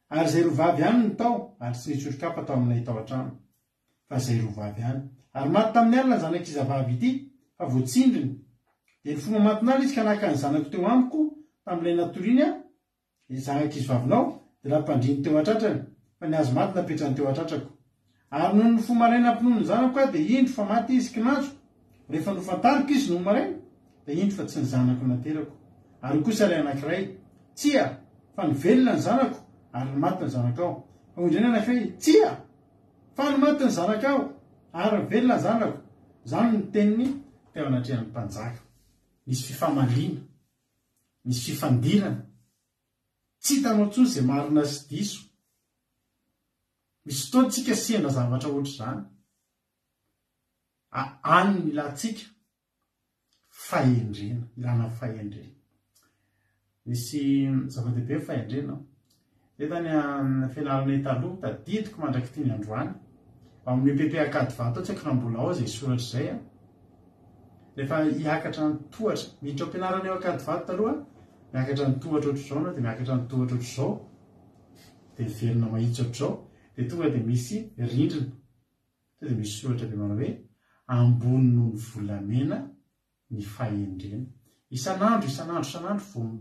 Ary izay roa vavy ihany no tao, ary tsy nisy olon-kafa tao aminay tao an-trano, fa izay roa vavy ihany. Ary maty tamin'ny alina ny zanak'izavavy ity, fa voatsindriny. Dia nifoha mamatonalina izy ka naka ny zanako teo amiko, tamin'ilay natoriany aho, ny zanak'izivavinao, dia nampandriny teo an-tratrany, fa ny azy maty napetrany teo an-tratrako. Ary nony nifoha maraina hampinono ny zanako aho, dia indro fa maty izy, kinanjo, rehefa nofantariko izy nony maraina, dia indro fa tsy ny zanako naterako. Ary hoy kosa ilay anankiray, Tsia, fa ny velona ny zanako, ary ny maty ny zanakao. Fa hoy indray ny anankiray, Tsia, fa ny maty ny zanakao, ary ny velona ny zanako. Izany no teniny teo anatrehan'ny mpanjaka. Nisy fifamaliana, nisy fifandirana, tsy hitanao intsony izay marina sy diso. Misy fotoana tsika sendra zavatra ohatr'izany. Any ny ilantsika fahendrena, ilana fahendrena. Misy zava-dehibe ny fahendrena. Zay tany amin'ny fianaranay taloha, tadidiko mandrak'ity ny androany. Ao amin'ny EPP Ankadivato ao, tsy haiko raha mbola ao izay soratra izay an. Rehefa hiakatra ny tohatra, miditra ao am-pianarana eo Ankadivato taloha, miakatra ny tohatra ohatr'izao anao dia miakatra ny tohatra ohatr'izao, dia miverina mahitsy ohatr'izao, dia tonga dia misy rindrina. Tonga dia misy soratra be manao hoe ambony noho ny volamena ny fahendrena. Isan'andro, isan'andro, isan'andro vao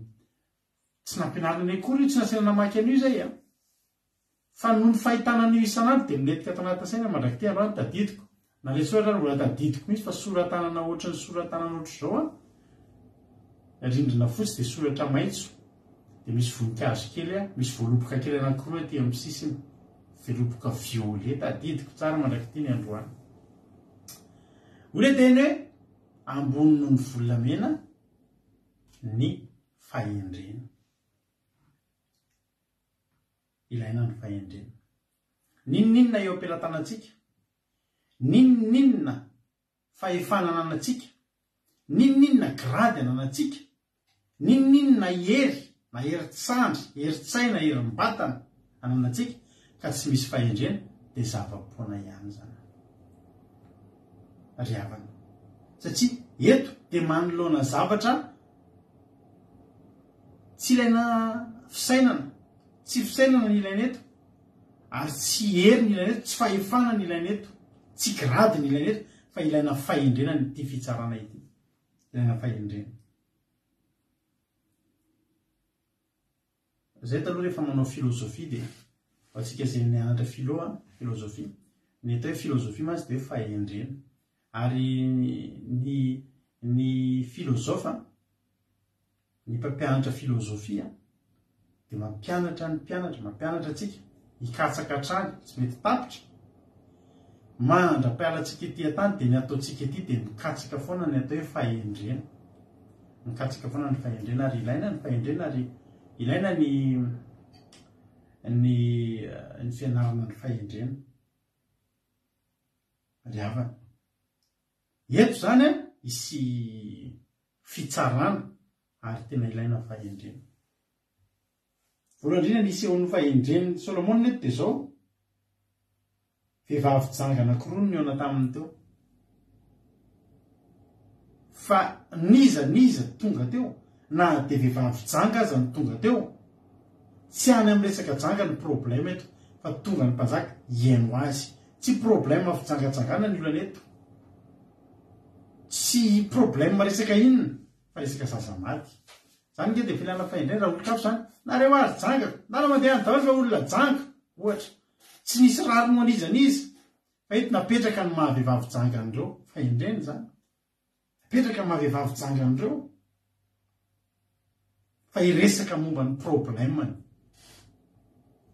tsy nampianarina anay akory io, tsy nasaina namaky an'io izay an. Fa noho ny fahitana an'io isan'andro dia milentika ato anatin'ny saina mandrak'ity androany tadidiko. Na ilay soratra ary mbola tadidiko mihitsy fa sora-tanana ohatran'ny sora-tanana ohatr'izao an! Rindrina fotsy dia soratra maitso dia misy voninkazo kely an, misy voaloboka kely anankiroa aty amin'ny sisiny. Voaloboka violet, tadidiko tsara mandrak'ity ny androany. Hoy ilay teny hoe ambony noho ny volamena ny fahendrena. Ilaina ny fahendrena. N'inon'inona eo am-pelatanantsika, n'inon'inona fahefana ananantsika, n'inon'inona grady ananantsika, n'inon'inona hery na herin-tsandry, herin-tsaina, herim-batana ananantsika ka tsy misy fahendrena dia zava-poana ihany izany ry havana. Satria eto dia manoloana zavatra tsy ilaina fisainana, tsy fisainana ny ilaina eto ary tsy hery ny ilaina eto, tsy fahefana ny ilaina eto, tsy grady ny ilaina eto fa ilaina fahendrena ity fitsarana ity, ilaina fahendrena. Zay taloha rehefa manao filozofia dia ho antsika izay nianatra philo an, filozofia, ny atao hoe filozofia mantsy dia hoe fahendrena. Ary ny ny filozofa, ny mpampianatra filozofia dia mampianatra ny mpianatra, mampianatra antsika hikatsaka hatrany, tsy mety tapitra. Mandra-pialantsika ety an-tany dia ny ataontsika ety dia mikatsaka foana ny atao hoe fahendrena. Mikatsaka foana ny fahendrena ary ilaina ny fahendrena ary ilaina ny ny ny fianarana ny fahendrena. Ry havana. Eto izany an, hisy fitsarana ary tena ilaina ny fahendrena. Voalohany indrindra ny hisehoan'ny fahendren'i Solomona eto dia izao, vehivavy janga anankiroa no nihaona taminy teo. Fa n'iza n'iza tonga teo, na dia vehivavy janga aza no tonga teo, tsy any amin'ny resaka janga ny problème eto, fa tonga ny mpanjaka hihaino azy. Tsy problème fijangajangana ny olana eto. Tsy problème resaka inona, fa resaka zaza maty. Zany nge de filana fahendrena raha olon-kafa zany. Nareo ary janga, nareo mandeha any daholo fa olona janga, ohatra. Tsy nisy rariny ho an'iza n'iza. Fa eto napetraka ny maha vehivavy janga an'ireo. Fahendrena izany. Napetraka ny maha vehivavy janga an'ireo. Fa hiresaka momba ny problème-ny.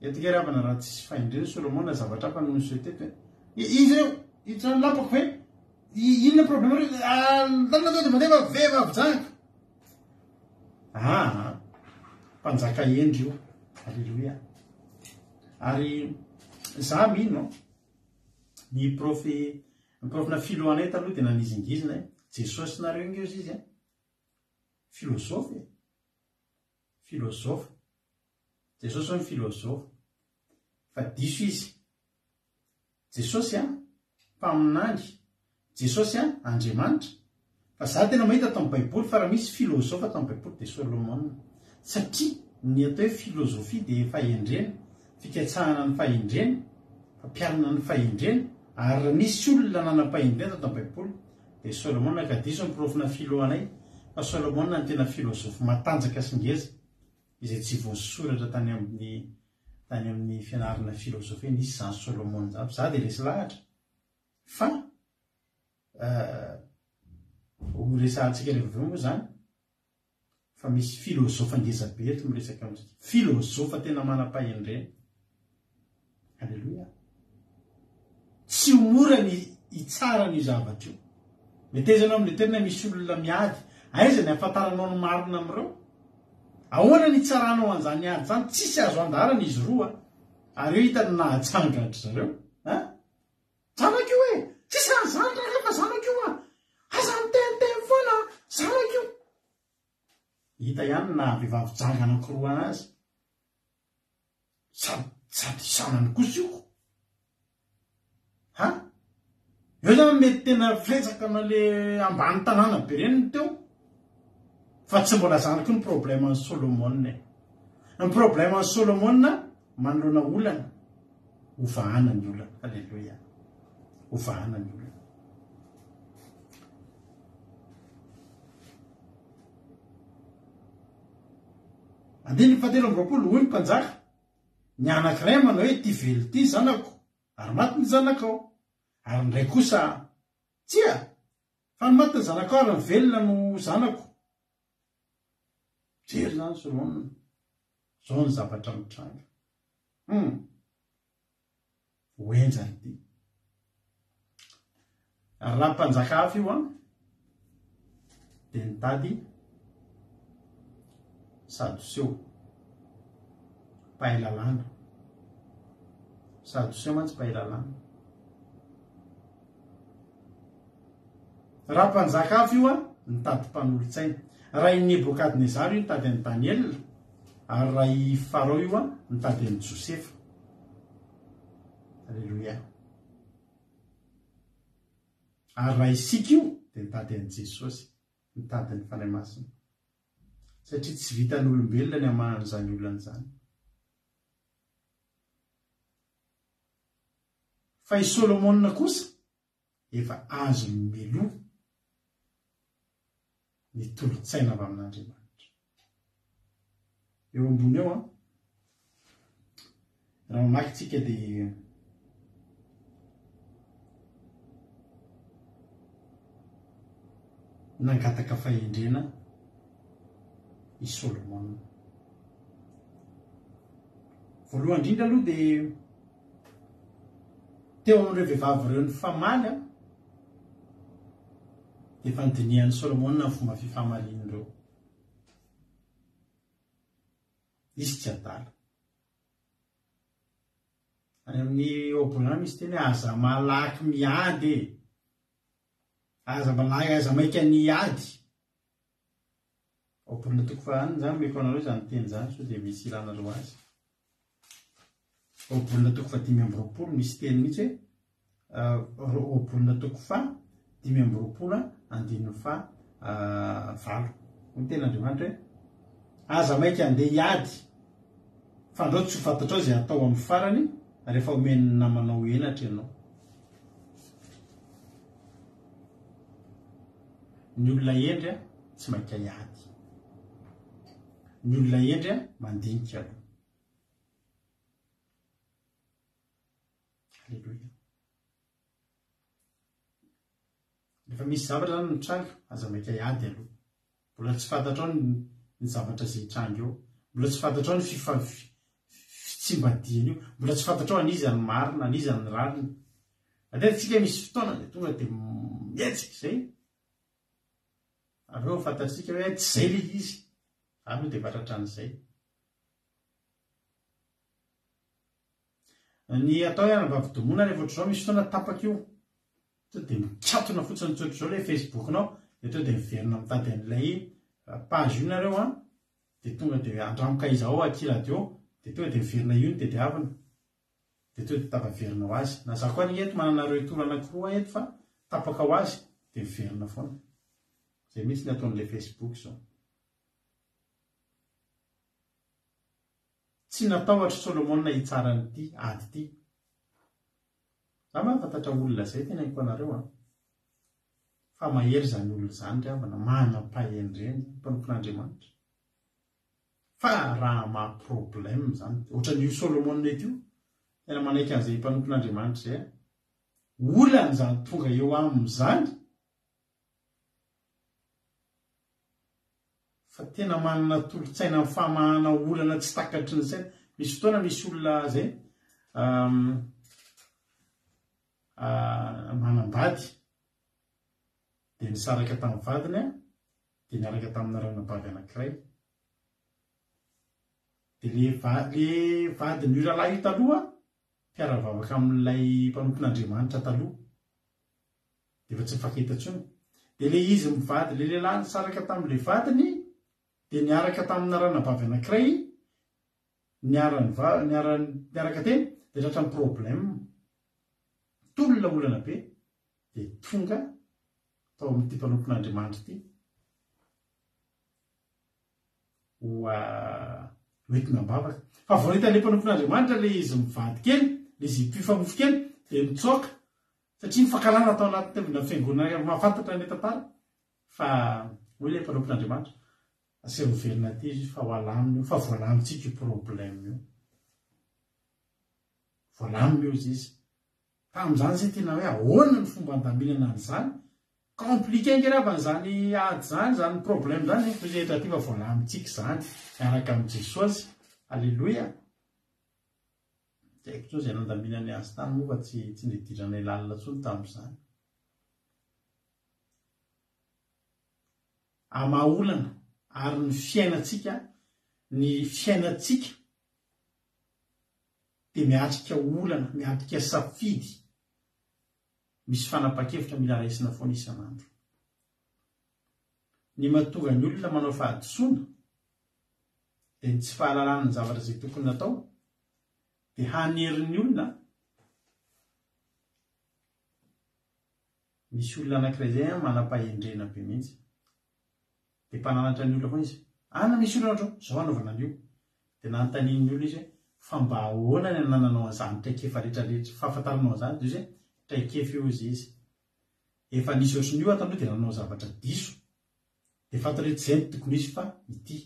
Eto nge ry havana raha tsisy fahendrena Solomona zavatra hafa no niseho teto e. Izy ireo, hiditra ny lapako ve? Inona problème reo? Lalana tonga de mandeha fa vehivavy janga. Aa, mpanjaka hendry io. Aleloia. Ary za mino ny prof ny prof-na philo anay taloha dia nanizingizina e. Jesosy nareo nge ozy izy e. Philosophe e. Philosophe. Jesosy hono philosophe. Fa diso izy. Jesosy an, mpaminany, Jesosy an, Andriamanitra. Fa za tena mahita ato amin'ny baiboly fa raha misy philosophe ato amin'ny baiboly dia Solomona. Satria ny atao hoe philosophie dia fahendrena, fikatsahana ny fahendrena, fampiharana ny fahendrena, ary raha nisy olona nanam-pahendrena tato amin'ny baiboly dia Solomona ka diso ny porofona philo anay fa Solomona no tena philosophe matanjaka sy ngeza izay tsy voasoratra tany amin'ny tany amin'ny fianarana filozofia nisy izany Solomona izany, za dia resy lahatra fa ho resahantsika rehefa avy eo moa izany fa misy filozofa ngeza be eto miresaka amintsika, filozofa tena manam-pahendrena. Aleloia. Tsy ho mora ny hitsara an'io zavatra io. Meteza ianao amin'ilay toerana misy olona miady. Aiza ny ahafantaranao ny marina amin'ireo? Ahoana ny hitsaranao an'izany ady izany? Tsisy azo andaharana izy roa. Ary eo hita ny nahajanga an-dry zareo. Hein? Zanako io e! Tsisy an'izany rangahy fa zanako io a! Aza miteniteny foana a! Zanako io! Hita ihany ny naha-vehivavy janga anankiroa anazy. Sady sady zanany kosa io. Ha? Eo zany mety tena firesaka na le ambany tanàna be reny ny teo. Fa tsy mbola zany koa ny problème an'i Solomona e. Ny problème an'i Solomona manoloana olana, hovahana ny olana. Alléluia. Hovahana ny olana. Andininy fahatelo amby 20, hoy ny mpanjaka. Ny anankiray manao hoe ity velona ity zanako, ary maty ny zanakao. Ary ny iray kosa, Tsia! Fa ny maty ny zanakao ary ny velona no zanako. Mijery izany Solomona. Izao ny zavatra mitranga. Hum. Ho henjana ity. Ary raha mpanjaka hafa io an, dia nitady sadoseo, mpahay lalàna. Sadoseo mantsy mpahay lalàna. Raha mpanjaka hafa io an, nitady mpanolotsaina. Raha i Nebokadnezara io nitady an'i Daniela, ary raha i Farao io an, nitady an'i Josefa. Aleloia. Ary raha isika io dia nitady an'i Jesosy, nitady ny Fanahy Masina. Satria tsy vitan'olombelona ny hamaha an'izany olana izany. Fa i Solomona kosa efa azony meloa ny tolo-tsaina avy amin'Andriamanitra. Eo ambony eo an, raha mamaky tsika dia nangataka fahendrena i Solomona. Voalohany indrindra aloha dia Teo amin'ireo vehivavy ireo nifamaly, dia efa nodinihan'i Solomona ny fomba fifamalian'ireo. Izy tsy adala. Any amin'ny ohabolana misy teny hoe aza malaky miady e. Aza malaky, aza maika ny hiady. Ohabolana toko faha enina izany omeko anareo izany teny izany sao dia misy ilanareo azy. Ohabolana toko faha 25 misy teny mihitsy hoe ohabolana toko faha 25 andininy faha valo. Hoy ny tenin'Andriamanitra hoe aza maika handeha hiady fandrao tsy ho fantatrao izay hatao amin'ny farany rehefa omen'ny namanao henatra ianao. Ny olona hendry tsy maika hiady. Ny olona hendry mandinika aloha. Aleloia. Rehefa misy zavatra zany mitranga, aza maika hiady aloha. Mbola tsy fantatrao ny ny zavatra izay hitranga eo. Mbola tsy fantatrao ny fifa fitsimbadihana io. Mbola tsy fantatrao an'iza ny marina, an'iza ny rariny. Matetika tsika misy fotoana dia tonga dia mihetsika izay. Avy eo fantatsika hoe tsy izay ilay izy. Za aloha dia efa tratran'izay. Ny atao hoe anabavy domona rehefa ohatr'izao misy fotoana tapaka io. Tonga dia mikatona fotsiny tsotr'izao ilay Facebook-nao dia tonga dia miverina mitady an'ilay page io nareo an. Dia tonga dia andramo ka izao aky radio dia tonga dia miverina io no tediavina. Dia tonga dia tafaverina ho azy. Na za koa anie eto manana retour anankiroa eto fa tapaka ho azy dia miverina foana. Izay mihitsy ny ataon'ilay Facebook izao. Tsy natahotra Solomona hitsara an'ity ady ity. Za mahafantatra olona izay teneniko anareo an. Fa mahery izany olona izany ry havana, manam-pahendrena, mpanompon'Andriamanitra. Fa raha maha problème izany, ohatran'io Solomona eto io, tena manaiky an'izay mpanompon'Andriamanitra izay aho. Olana izany tonga eo aminy izany. Fa tena manana tolo-tsaina amin'ny famahana olana tsy takatry ny saina. Misy fotoana misy olona izay manambady dia nisaraka tamin'ny vadiny dia niaraka tamina ranabavy anankiray. Dia le le vadin'io rahalahy io taloha mpiara-vavaka amin'ilay mpanompon'Andriamanitra taloha. Dia efa tsy mifankahita intsony. Dia ilay izy mivady, ilay lehilahy nisaraka tamin'ilay vadiny dia niaraka tamina ranabavy anankiray, niara-niva, niara, niaraka teny, dia tratran'ny problème. Tolona olana be, dia tonga tao amin'ity mpanompon'Andriamanitra ity ho hoentina am-bavaka. Fa vao nahita ilay mpanompon'Andriamanitra ilay izy mivady kely, ilay izy mpifamofo kely, dia nitsoaka. Satria ny fankahalana tao anaty tevina fiangonana mahafantatra ny tantara fa hoy ilay mpanompon'Andriamanitra, aseho miverina aty izy fa ho alamina io, fa voalamintsika io problème io. Voalamina eo izy. Tamin'izany izay tena hoe ahoana ny fomba handaminana an'izany? Compliqué ange ravana izany ady izany, izany problème izany e. Toy izay eto aty fa voalamintsika izany miaraka amin'i Jesosy. Aleloia. Tsy haiko intsony izay nandaminany azy tany moa fa tsy tsy nidiranay lalina intsony tamin'izany. Hamaha olana ary ny fiainantsika, ny fiainantsika dia miatrika olana, miatrika safidy, misy fanapahan-kevitra mila raisina foana isan'andro. Ny mahatonga ny olona manao fahadisoana dia ny tsy fahalalana ny zavatra izay tokony natao dia hanery ny olona. Misy olona anankiray izay an, manam-pahendrena be mihitsy. Dia mpananatra ny olona foana izy. Ana misy olona ohatr'izao, izao anaovana an'io. Dia nanontanian'ny olona izy hoe, fa mba ahoana ny anananao an'izany traikefa rehetra rehetra, fahafantaranao an'izany? Dia hoy izy hoe, traikefa io hozy izy. Efa nisy ohatran'io aho taloha dia nanao zavatra diso. Dia fantatro hoe tsy izay no tokony hisy fa ity.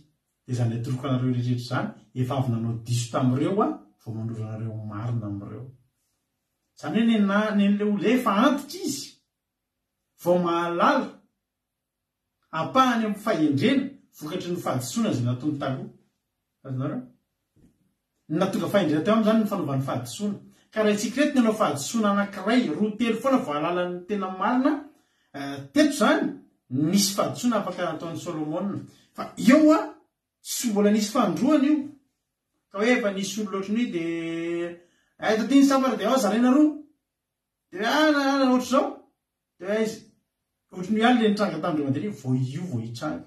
Dia izany atoroko anareo rehetra rehetra izany, efa avy nanao diso tamin'ireo aho vao manoro anareo ny marina amin'ireo. Izany hoe nen'ilay olona efa antitra izy vao mahalala ampahany amin'ny fahendrena vokatry ny fahadisoana izay nataony taloha. Azonareo? Ny nahatonga fahendrena teo aminy izany ny fanaovany fahadisoana. Ka raha isika ireto nanao fahadisoana anankiray, roa, telo foana vao hahalala ny tena marina, teto izany nisy fahadisoana afaka nataon'i Solomona. Fa eo an, tsy mbola nisy fanindroany io. Ka hoe efa nisy olona ohatran'io dia aiza ty ny sambatra dia ao zaraina roa. Dia hoe ah ah ohatr'izao. Dia hoe aiza. Ohatran'io ihany ilay nitranga tamin'ireo mandeha io, vao io vao hitranga.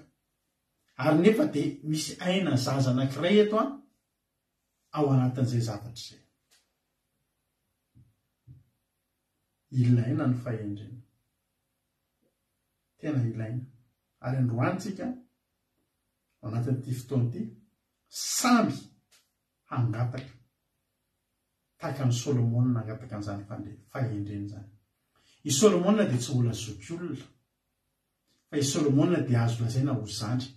Ary nefa dia misy aina zaza anankiray eto an, ao anatin'izay zavatra izay. Ilaina ny fahendrena. Tena ilaina. Ary androany tsika, ao anatin'ity fotoana ity, samby hangataka tahaka an'i Solomona nangataka an'izany fahendrena izany. I Solomona dia tsy mbola zokiolona, fa i Solomona dia azo lazaina ho zandry.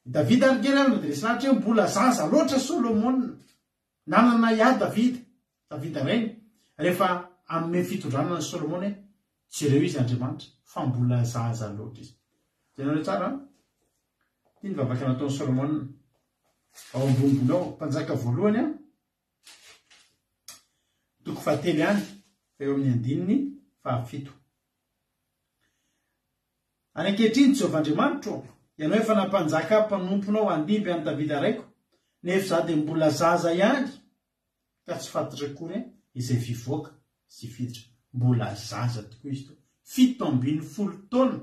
I Davida ary kely ary dia resy lahatra hoe mbola zaza loatra Solomona. Nanana ahiahy Davida, Davida rainy, rehefa hanome fitondrana an'i Solomona hoe jereo izy Andriamanitra fa mbola zaza loatra izy. Jerenareo tsara an! Ity ny vavaka nataon'i Solomona ao ambonimbony ao, Mpanjaka voalohany an, toko fahatelo ihany, fa eo amin'ny andininy fahafito. Ary ankehitriny, Jehovah Andriamanitro ô, Ianao efa nampanjaka ahy mpanomponao handimby an'i Davida raiko, nefa izaho dia mbola zaza ihany, ka tsy fantatro akory izay fivoaka sy fiditra. Mbola zaza tokoa izy teo. 17 taona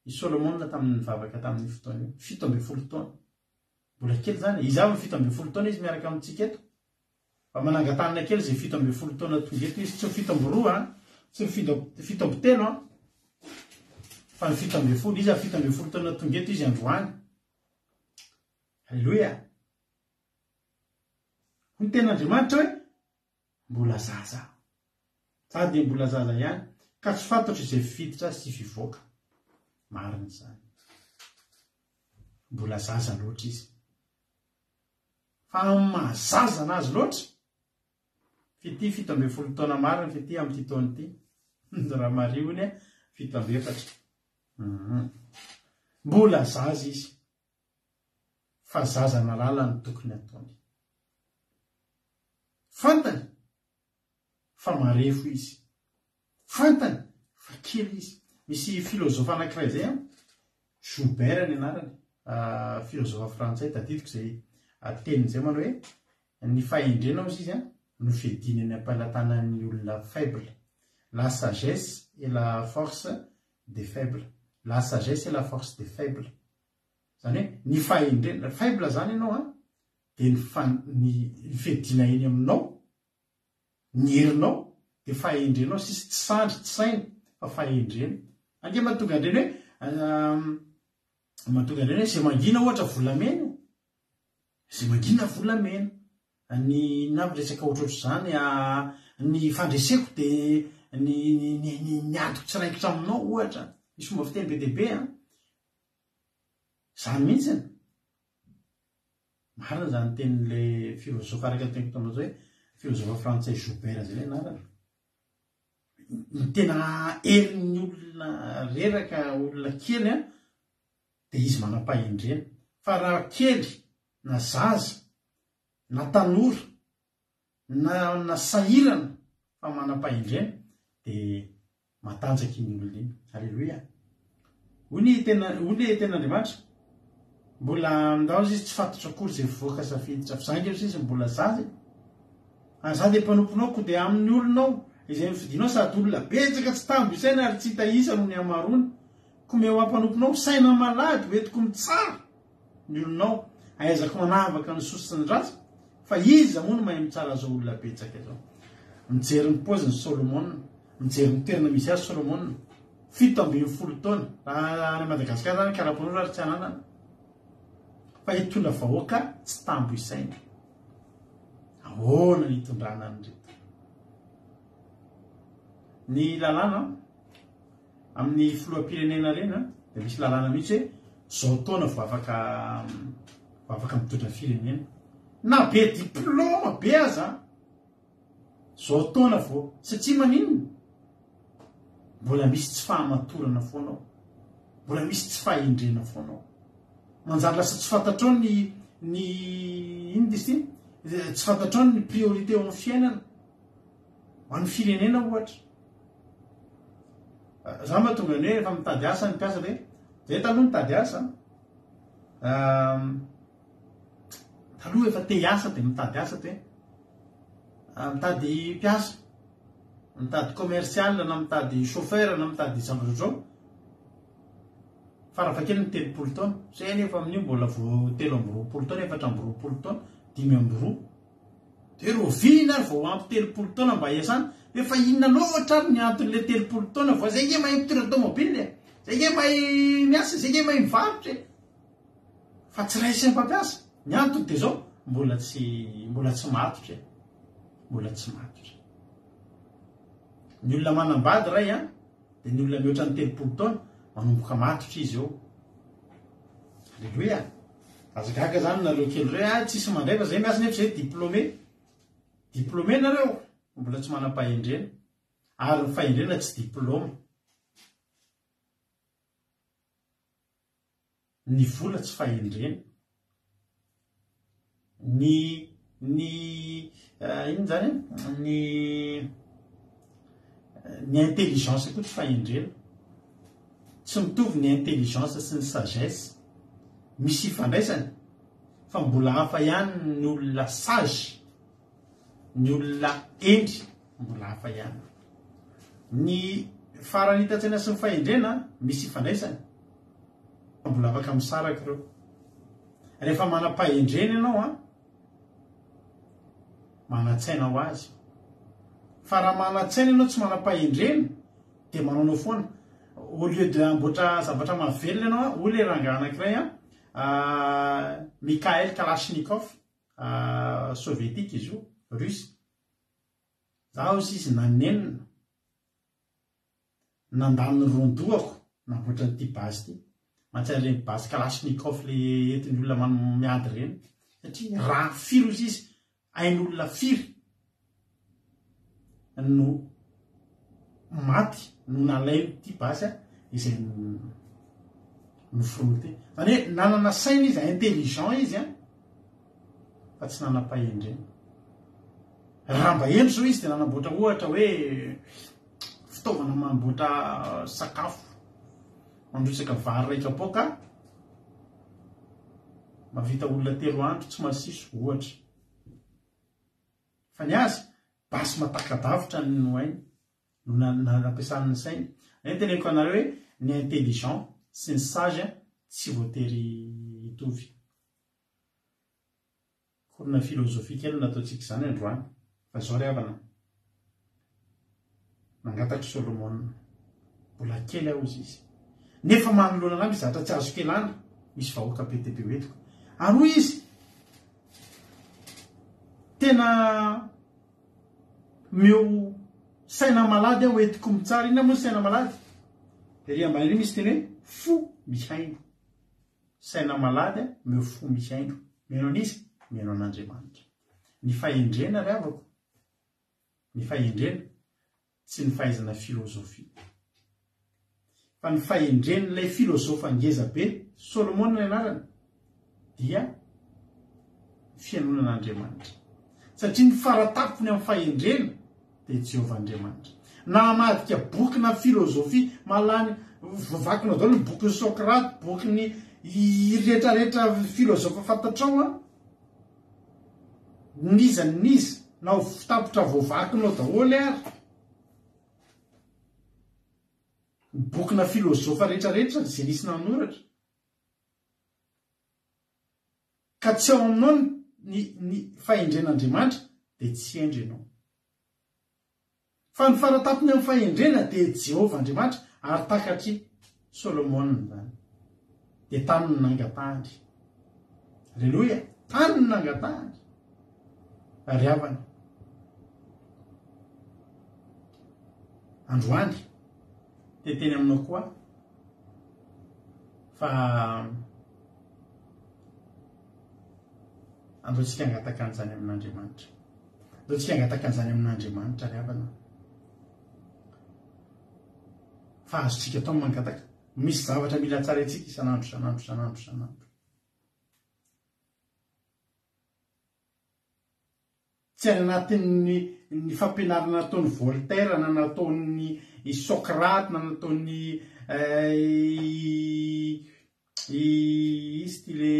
i Solomona tamin'ny nivavaka tamin'io fotoana io. 17 taona. Mbola kely izany e. Iza avy ny 17 taona izy miaraka amintsika eto? Mba manangan-tanana kely izay 17 taona tonga eto izy. Tsy ny 72 an, tsy ny 73 an, fa ny 17. Iza 17 taona tonga eto izy androany? Alléluia. Hoy ny tenin'Andriamanitra hoe, Mbola zaza aho. Za dia mbola zaza ihany ka tsy fantatro izay fiditra sy fivoaka. Marina izany. Mbola zaza loatra izy. Fa amin'ny maha zaza anazy loatra, Fitia 17 taona marina Fitia amin'ity taona ity. Raha Maria hono e, 74. Mbola zaza izy. Fa zaza nahalala ny tokony hataony. Fantany fa marefo izy. Fantany fa kely izy. Misy filozofa anankiray izay an, Joubert ny anarany, filozofa frantsay, tadidiko izay teniny izay manao hoe ny fahendrena hozy izy an, no fiadiana eny am-pelatanan'ny olona faible. La sagesse est la force des faibles. La sagesse est la force des faibles. Izany hoe ny fahendrena, faible izany ianao an, dia ny fan, ny fiadiana eny aminao, ny herinao, dia fahendrenao sisa, tsy sandry, tsy saina, fa fahendrena. Ange mahatonga an'ireny hoe, mahatonga an'ireny hoe izay mangina ohatra volamena, izay mangina volamena. Ny na miresaka ohatrohatr'izany, ny fandreseko dia ny ny ny ny ny adiko tsy raikitra aminao ohatra. Misy fomba fiteny be dia be an. Izany mihitsy. Marina izany tenin'ilay filozofa araka ny teniko taminao izao hoe. Filozofa frantsay Joubert izay ilay anarany. Ny tena herin'ny olona reraka, olona kely an, dia izy manam-pahendrena. Fa raha kely na zaza na tanora na na sahirana fa manam-pahendrena dia matanjaka iny olona iny. Aleloia. Hoy ny tena hoy le tenin'Andriamanitra, mbola ndao izy tsy fantatro akory izay voaka safiditra fa za nge izy mbola zaza e. Ary za dia mpanomponao koa dia amin'ny olonao izay nofidinao sady olona betsaka tsy tambo isaina ary tsy hita isa noho ny hamaroany. Koa omeo ahy mpanomponao saina malady ho entiko mitsara ny olonao, ahaizako manavaka ny soa sy ny ratsy, fa iza moa no mahay mitsara izao olona betsaka izao? Mijery ny paoziny Solomona, mijery ny toerana misy azy Solomona, 17 taona, raha any Madagasikara zany karapanondro ary tsy ananana, fa hitondra vahoaka tsy tambo isaina. Ahoana ny hitondrana an'ireto? Ny lalàna Amin'ny filoham-pirenena ireny an, dia misy lalàna mihitsy hoe zao taona vao afaka vao afaka mitondra firenena. Na be diplôma be aza, zao taona vao, satria maninona? Mbola misy tsy fahamatorana foana ao. Mbola misy tsy fahendrena foana ao. Manjary lasa tsy fantatrao ny ny inona izy ity? Tsy fantatrao ny priorité eo amin'ny fiainana. Ho an'ny firenena ohatra. Za mahatonga ny hoe rehefa mitady asa ny mpiasa dia zay taloha nitady asa taloha efa te hiasa dia mitady asa dia mitady mpiasa mitady commercial na mitady chauffeur na mitady zavatra ohatr'izao farafahakeliny 30 taona zay anefa amin'io mbola vao 23 taona 24 taona 52 Dia rahoviana ary vao ampy 30 taona mba hiasana? Efa inona loatra ary ny anton'ilay 30 taona vao zay nge mahay mitondra tomobile e! Zay nge mahay miasa, zay nge mahay mivarotra e! Fa tsy raisin'ny mpampiasa. Ny antony dia izao, mbola tsy mbola tsy matotra e! Mbola tsy matotra. Ny olona manambady ray an, dia ny olona mihoatra ny 30 taona, manomboka matotra izy eo. Aleloia! Aza gaga zany nareo kely reo ah tsisy mandray fa zay miasa nefa zay diplômé. Diplômé nareo mbola tsy manam-pahendrena. Ary ny fahendrena tsy diplôme. Ny vola tsy fahendrena. Ny ny inona zany e? Ny ny intelligence koa tsy fahendrena. Tsy mitovy ny intelligence sy ny sagesse. Misy ifandraisany fa mbola hafa ihany ny olona sage, ny olona hendry mbola hafa ihany. Ny faharanitan-tsaina sy ny fahendrena misy ifandraisany fa mbola afaka misaraka ireo. Rehefa manam-pahendrena ianao an, manan-tsaina ho azy. Fa raha manan-tsaina ianao tsy manam-pahendrena dia manaonao foana. Au lieu de hamboatra zavatra mahavelona ianao an, hoy ilay rangahy anankiray an, Mikhail Kalachnikov, sovietika izy io, russe. Za hozy izy nanenina. Nandany ny ron-dohako namboatra an'ity basy ity. Mahatsiaro ireny basy kalachnikov le entin'ny olona miady ireny. Satria rà firy hozy izy, ain'olona firy no maty no nalain'ity basy izay noforoniny ity. Izany hoe nanana saina izy, intelligent izy an, fa tsy nanam-pahendrena. Raha mba hendry izao izy dia nanamboatra ohatra hoe fitaovana mamboatra sakafo, mandrotsaka vary iray kapoaka, mahavita olona telo andro tsy masiso ohatra. Fa ny azy, basy mataka-davitra no hainy, no nampiasany ny sainy. Izay no teneniko anareo hoe ny intelligent sy ny sage tsy voatery hitovy. Cours-na philosophie kely no nataontsika izany androany. Fa izao ry havana, nangataka i Solomona, mbola kely aho hozy izy, nefa manoloana anah misy zavatra tsy azoko ialana, misy vahoaka be dia be ho entiko. Ary hoy izy, tena omeo saina malady aho entiko mitsara. Inona moa ny saina malady? Ery ambany ery misy teny hoe fo mihaino. Saina malady omeo fo mihaino. Mihaino an'iza? Mihaino an'Andriamanitra. Ny fahendrena ry havako. Ny fahendrena tsy ny fahaizana filozofia. Fa ny fahendren'ilay filozofa ngeza be, Solomona ny anarany, dia ny fihainoana an'Andriamanitra. Satria ny fara-tampony amin'ny fahendrena dia Jehovah Andriamanitra. Na hamadika boky na filozofia mahalany voavakinao daholo ny bokin'i Socrate, bokin'ny rehetrarehetra filozofa fantatrao an, n'iza n'iza, na ho tapitra voavakinao daholo ary ny bokina filozofa rehetrarehetra izay nisy nanoratra. Ka tsy ao aminao ny ny fahendren'Andriamanitra dia tsy hendry ianao. Fa ny faratampony amin'ny fahendrena dia Jehovah Andriamanitra, ary takatr'i Solomona izany. Dia tany no nangatahany. Aleloia! Tany no nangatahany. Ry havana, androany dia teny aminao koa fa andao tsika hangataka an'izany amin'Andriamanitra. Andao tsika hangataka an'izany amin'Andriamanitra ry havana. Fa azontsika atao ny mangataka. Misy zavatra mila tsaraintsika isan'andro, isan'andro, isan'andro, isan'andro. Tsy any anatin'ny ny fampianarana nataon'i Voltaire na nataon'i i Socrate na nataon'i i izy ity le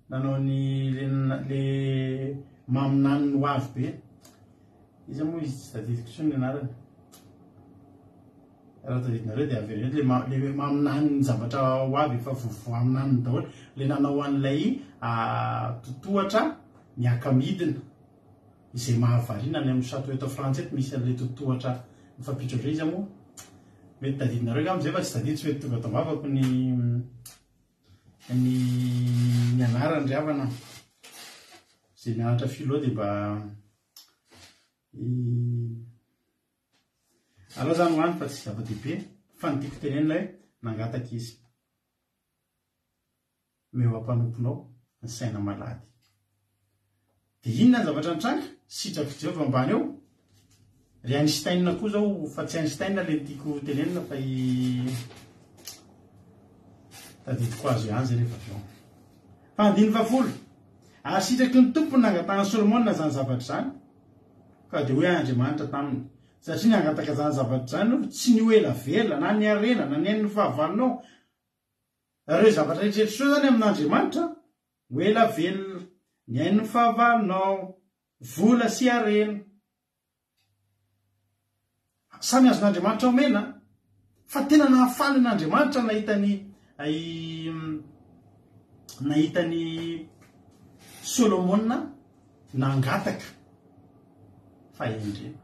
nanao ny le le maminany ny ho avy be. Iza moa izy tsy tadidiko intsony ny anarany. Raha tadidinareo dia avereno eto le le maminany ny zavatra ho avy efa voaminaniny daholo. Le nanao an'ilay totohatra miaka-midina izay mahavariana any amin'ny château eto Frantsa eto misy an'ilay totohatra mifampiditra ohatran'izay iza moa? Mety tadidinareo angamba izay fa tsy tadidy tsy mety tonga ato am-bavako ny ny ny anarany ry havana. Izay nianatra philo dia mba Aleo zany ho any fa tsy zava-dehibe fa ny tiako tenenina hoe nangataka izy. Omeo ampanomponao ny saina malady. Dia inona ny zavatra nitranga? Sitrak'i Jehovah ambany eo. Ry Einstein koa zao, fa tsy Einstein le tiako tenenina fa i tadidiko azy ihany zay rehefa avy eo. Fa andininy fahafolo. Ary sitraky ny Tompo ny nangatahan'i Solomona izany zavatra izany. Ka dia hoy Andriamanitra taminy, Satria nangataka izany zavatra izany ianao, tsy ny ho ela velona, na ny harena, na ny ain'ny fahavalonao, ireo zavatra rehetra rehetra ireo izany amin'Andriamanitra, ho ela velona, ny ain'ny fahavalonao, vola sy harena. Samy azon'Andriamanitra omena, fa tena nahafaly an'Andriamanitra nahita ny nahita an'i Solomona nangataka fahendrena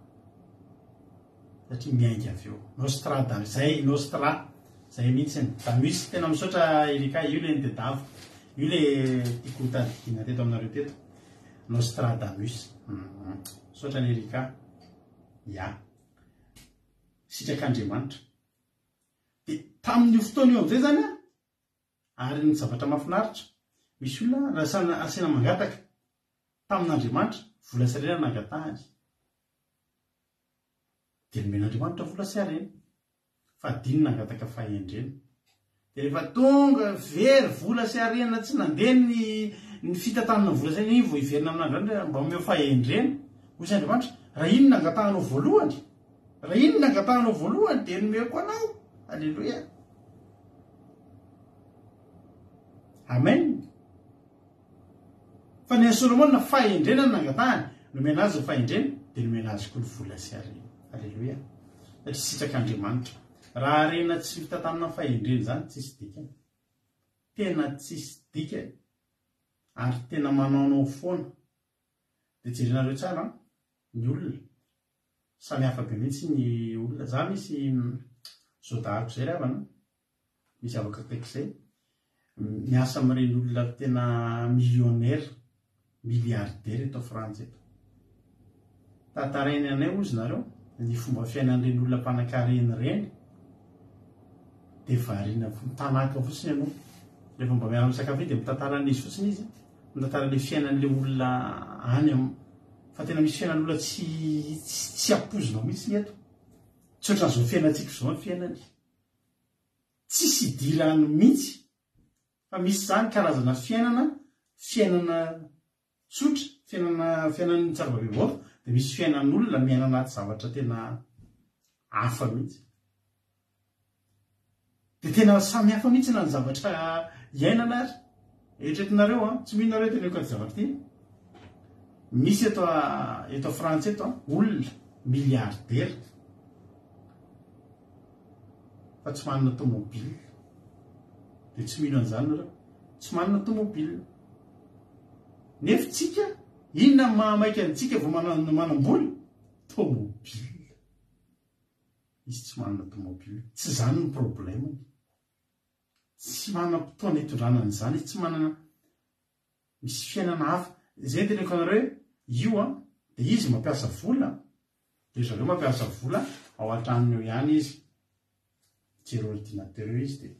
satria miainga avy eo. Nostrada, zay Nostra, zay mihitsy. Damus, tena misaotra Erika, io le nitedaviko, io le tiako hotadidiana teto aminareo teto. Nostradamus. Misaotra an'i Erika. Ya. Sitrak'Andriamanitra. Dia tamin'io fotoana io amin'izay izany an, ary ny zavatra mahafinaritra, misy olona raha asaina asaina mangataka tamin'Andriamanitra, vola sy harena nangatahany. Dia nomen'Andriamanitra vola sy harena. Fa adino nangataka fahendrena. Dia rehefa tonga, very vola sy harena tsy nandeha ny ny fitantanana vola sy harena iny vao hiverina amin'Andriamanitra mba omeo fahendrena. Hoy izy Andriamanitra, raha iny nangatahanao voalohany, raha iny nangatahanao voalohany dia nomeko anao. Aleloia. Amen. Fa ny an'i Solomona fahendrena no nangatahany, nomena azy ny fahendrena, dia nomena azy koa ny vola sy harena. Aleloia. Satria sitrak'Andriamanitra. Raha harena tsy mitantanana fahendrena izany tsisy dikany. Tena tsisy dikany. Ary tena manaonao foana. Dia jerenareo tsara an, ny olona. Samy hafa be mihitsy ny olona. Za misy zodahako izay ry havana. Misy havako akaiky izay, miasa amin'ireny olona tena millionnaire, milliardaire eto Frantsa eto. Tantarainy anay hozy nareo, ny fomba fiainan'ireny olona mpanankarena ireny, dia variana, mitanahaka fotsiny ianao. Rehefa mba miara-misakafo iny dia mitantara an'izy fotsiny izy. Mitantara le fiainan'le olona any am fa tena misy fiainan'olona tsy tsy ampoizinao mihitsy ny eto. Tsy ohatran'izao fiainantsika izao ny fiainany. Tsisy idirany mihitsy fa misy zany karazana fiainana, fiainana tsotra, fiainana fiainan'ny tsarababembahoaka dia misy fiainan'olona miaina anaty zavatra tena hafa mihitsy. Dia tena samy hafa mihitsy na ny zavatra iainana ary. Eritreretinareo an, tsy mino nareo teneniko an'ity zavatra ity. Misy eto eto Frantsa eto an, olona milliardaire fa tsy manana tomobile. Dia tsy mino an'izany nareo. Tsy manana tomobile. Nefa tsika, inona no mahamaika antsika vao manam-bola? Tomobile. Izy tsy manana tomobile. Tsy izany ny problème-ny. Tsy manam-potoana hitondrana an'izany izy, tsy manana, misy fiainana hafa. Izay no teneniko anareo hoe io an, dia izy mampiasa vola, dia ry zareo mampiasa vola ao an-tranony ao ihany izy. Mijery ordinateur eo izy dia.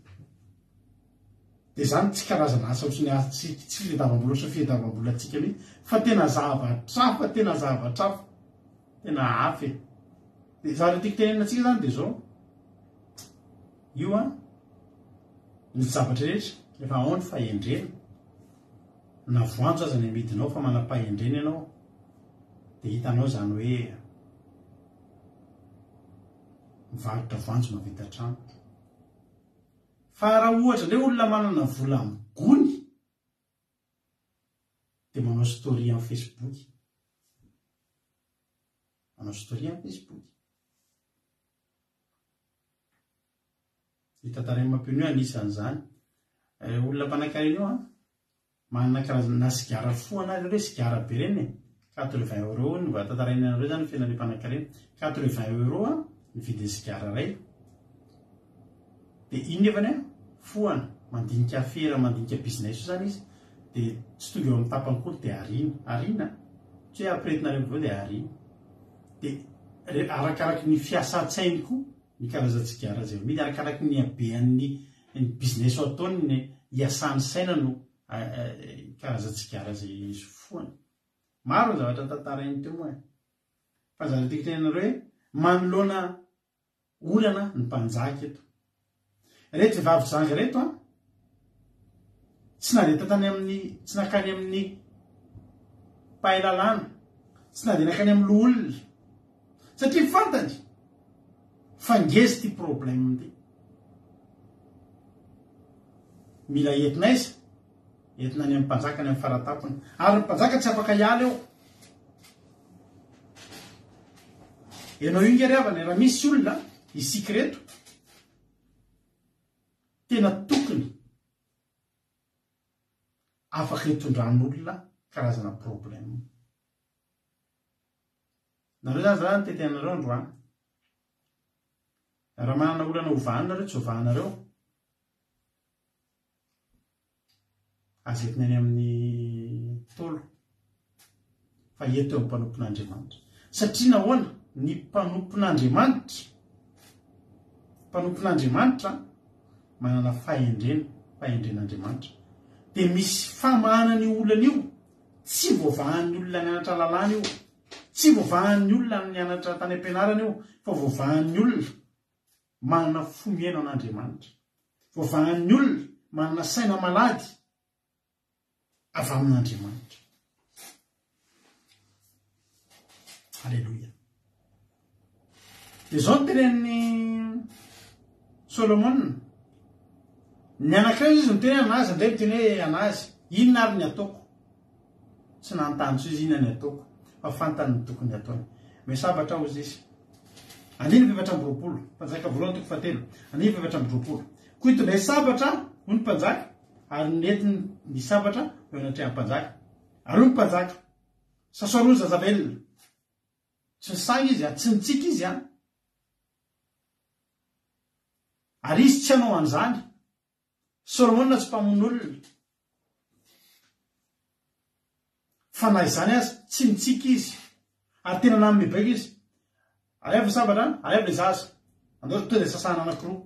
Dia izany tsy karazana asa ohatry ny azy, tsy tsy fitadiavam-bola ohatry ny fitadiavam-bolantsika mihitsy fa tena zavatra hafa, tena zavatra hafa. Tena hafa e. Dia zavatra tiako tenenina antsika izany dia izao. Io an, ny zavatra rehetra rehefa ao ny fahendrena, na voanjo aza ny amidinao fa manam-pahendrena ianao, dia hitanao izany hoe mivarotra voanjo mahavita trano. Fa raha ohatra indray olona manana vola amin'ny gony dia manao story amin'ny Facebook. Manao story amin'ny Facebook. Ny tantarain'i Mampionona io anisan'izany. Eh, olona mpanankarena io an, Manana karazana na sigara fohana ary ireo sigara be ireny e! Quatre vingt euros no mba tantaraina anareo izany ny fiainan'ny mpanankarena. Quatre vingt euros ny vidin'ny sigara iray. Dia iny nefany an, fohana, mandinika afera, mandinika business io izany izy, dia tsy tonga eo amin'ny tapany akory dia ariana. Ariana? Tsy hoe ampiretinareo avy eo dia ariana. Dia arakaraky ny fiasan-tsainy koa ny karazan-tsigara izay amidy, arakaraky ny habean'ny Ny business ataony ny hiasany saina no karazan-tsigara izay isofohany. Maro ny zavatra tantarainy teo moa e. Fa ny zavatra tiako tenenina anareo hoe manoloana olana ny mpanjaka eto. Ireto vehivavy janga ireto an, tsy nandeha tany amin'ny, tsy nankany amin'ny mpahay lalàna, tsy nandeha nankany amin'ny loholona, satria fantany fa ngeza ity problème ity. Mila entina aiza? Entina any amin'ny mpanjaka any amin'ny faratampony. Ary ny mpanjaka tsy afaka hiala eo. Ianao io nge ry havana, raha misy olona isika ireto, tena tokony afaka hitondran'olona karazana problème. Nareo zany za nitety anareo androany. Raha manana olana hovahana nareo tsy hovahanareo. Aza entina any amin'ny Ntaolo fa eto eo amin'ny mpanompon'Andriamanitra. Satria nahoana? Ny mpanompon'Andriamanitra, mpanompon'Andriamanitra manana fahendrena, fahendren'Andriamanitra. Dia misy famahana an'io olana io, tsy voavahan'ny olona nianatra lalàna io, tsy voavahan'ny olona nianatra tany am-pianarana io, fa voavahan'ny olona manana fo mihaino an'Andriamanitra. Voavahan'ny olona manana saina malady avy amin'Andriamanitra. Aleloia. Dia izao no tenenin'i Solomona. Ny anankiray izy miteny hoe anazy, indray miteny hoe anazy. Inona ary ny ataoko? Tsy nanontany intsony izy inona ny ataoko, fa fantany ny tokony hataony. Miha-sabatra hozy izy. Andininy faha-24, Mpanjaka voalohany toko fahatelo, andininy faha-24. Koa itondray sabatra, hoy ny mpanjaka, ary nentiny ny sabatra eo anatrehan'ny mpanjaka. Ary hoy ny mpanjaka, Sasao roa ny zazavelona. Tsy nisangy izy an, tsy nitsiky izy an. Ary izy tsy hanao an'izany. Solomona tsy mpamono olona. Fa na izany aza, tsy nitsiky izy. Ary tena nanome baiko izy. Alaivo ny sabatra, alaivo ilay zaza. Andao tonga dia sasahana anankiroa.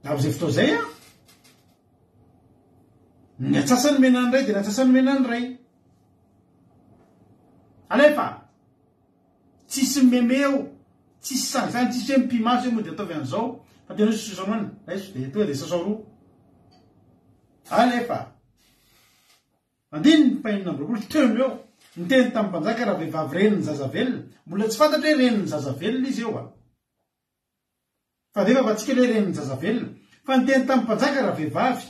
Dia amin'izay fotoana izay an. Ny antsasany omena ny ray dia ny antsasany omena ny ray. Alefa! Tsisy meme eo, tsisy sangisangy, tsisy hoe mipi-maso hoe mody ataovy an'izao, fa tena hoe sosoa raiso dia tonga dia sasao roa. Alefa! Andininy fahenina amby 20, teo no eo, niteny tamin'ny mpanjaka ravehivavy renin'ny zaza velona, mbola tsy fantatra hoe renin'ny zaza velona izy eo a! Fa ve vavantsika ilay renin'ny zaza velona? Fa niteny tamin'ny mpanjaka ravehivavy,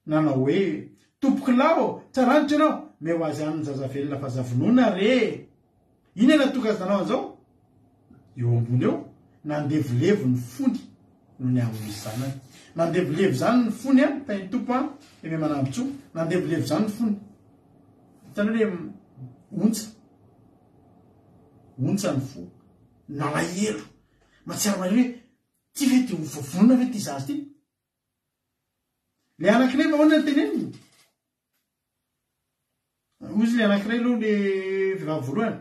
nanao hoe, Tompokolahy ô, tsaranitra ianao, meo azy any ny zaza velona fa aza vonoina re! Inona no nahatonga azy nanao an'izao? Eo ambony eo, nandevolevo ny fony noho ny amin'ny zanany. Nandevolevo izany ny fony an, tahin'ny Tompo an, Aimé Manambintsoa, nandevolevo izany ny fony. Hitanao ilay ontsa, ontsa ny fo, nalahelo, mahatsiaro malahelo hoe, ity ve dia ho voavonona ve ity zaza ity? Ilay anankiray fa ahoana no teneniny? Hoy izy ilay anankiray aloha le vehivavy voalohany.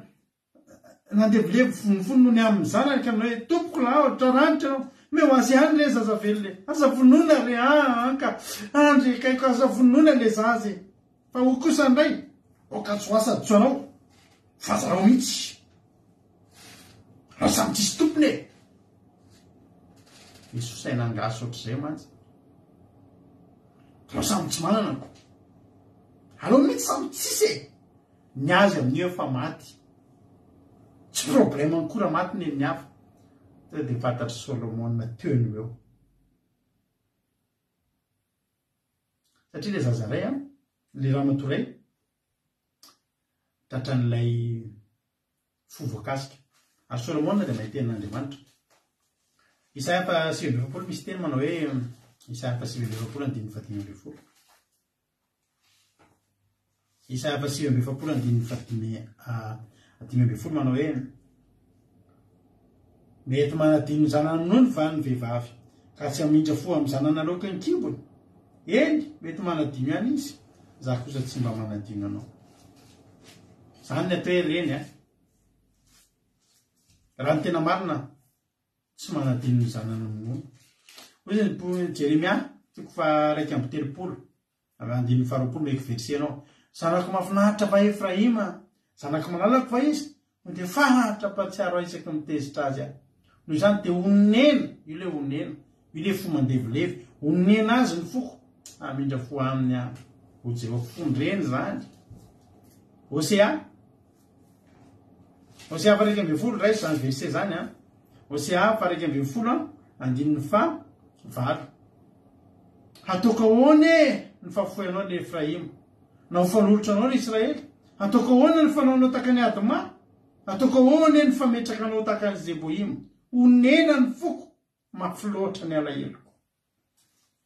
Nandevilevy ny fony noho ny amin'ny zanany ka nanao hoe, Tompoko lahy ô, traranitra ianao, omeo azy ihany re zaza velona e! Aza vonoina re aa ka! Andry akaiko aza vonoina le zaza e! Fa hoy kosa indray, Aoka tsy ho asa hadisoanao, fa zarao mihitsy. Alao samy tsisy tompony e! Misy fisainan-gasy ohatr'izay mantsy. Alao samy tsy manana ko. Alao mihitsy samy tsisy e! Ny azy amin'io efa maty. Tsy problème koa raha maty ny an'ny hafa. Tonga dia fantatr'i Solomona teo no eo. Satria ilay zaza iray an, ilay ramatoa iray, tratran'ilay fo voakasika. Ary Solomona dia mahay tenin'Andriamanitra. Isaia faha 49 misy teny manao hoe Isaia faha 49 andininy faha 15. Isaia faha 49 andininy faha 15 manao hoe Mety manadino ny zanany minono va ny vehivavy ka tsy hamindra fo amin'ny zanany aloaky ny kibony? Eny, mety manadino ihany izy, izaho kosa tsy mba manadino anao. Izany ny atao hoe reny a. Raha ny tena marina, tsy manadino ny zanany minono. Hoy izy ny Jeremia, toko faha 31. Raha andininy faharoapolo no ekiversenao. Zanako mahafinaritra va Efraima? Zanako malalako va izy? No dia faritra mpahatsiaro ahy isaky ny mitezitra azy aho. Noho izany dia honena, io ilay honena, io ilay fo mandevilevy, honena azy ny foko, hamindra fo aminy aho. Hoy Jehovah, fon-dreny izany. Hosea. Hosea faha 11, raiso izany verset izany an. Hosea faha 11 andininy faha valo. Hataoko ahoana e ny fahafoy anao ry Efraima, na ho fanolotra anao ry Israely? Hataoko ahoana ny fanaonao tahaka an'i Adma? Hataoko ahoana e ny fametraka anao tahaka an'i Zeboima? Honena ny foko, mafy loatra ny alaheloko.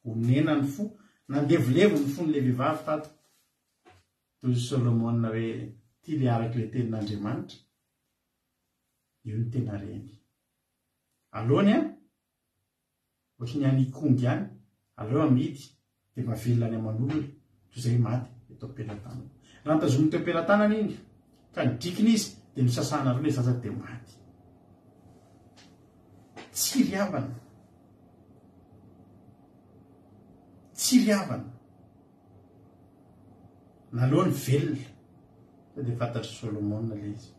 Honena ny fo, nandevilevy ny fon'ilay vehivavy tato. Toy i Solomona hoe, Ity ilay araka ilay tenin'Andriamanitra, io no tena reny. Aleony an! Ohatry ny any Ikongo ihany, aleo amidy dia mba velona any aman'olona toy izay maty eto am-pelatanana. Raha notazominy teo am-pelatanana iny ka nidrikina izy dia nosasanareo ilay zaza dia maty. Tsy ry havana. Tsy ry havana. Naleony velona. Sao dia fantatr'i Solomona ilay izy.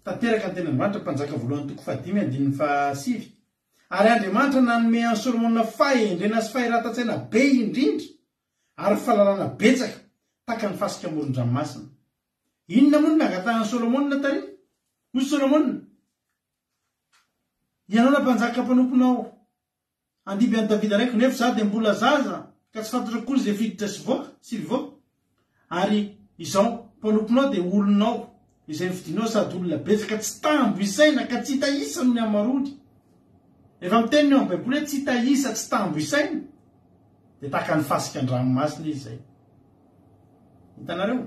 Tanteraka ny tenin'Andriamanitra, Mpanjaka voalohany toko fahadimy andininy fahasivy. Ary Andriamanitra nanome an'i Solomona fahendrena sy fahiratan-tsaina be indrindra ary fahalalana betsaka tahaka ny fasika amoron-dranomasina. Inona moa no nangatahan'i Solomona tary? Hoy Solomona, Ianao ilay mpanjaka mpanomponao, Handimby an'i Davida raiko, nefa izaho dia mbola zaza, ka tsy fantatro akory izay fiditra sy voaka, sy mivoaka. Ary izao, mpanomponao dia olonao, izay nofidinao sady olona betsaka tsy tambo isaina ka tsy hita isa noho ny hamaroany. Rehefa miteny ny ao amin'ny Baiboly hoe tsy hita isa, tsy tambo isaina, dia tahaka ny fasika an-dranomasina izy izay. Hitanareo?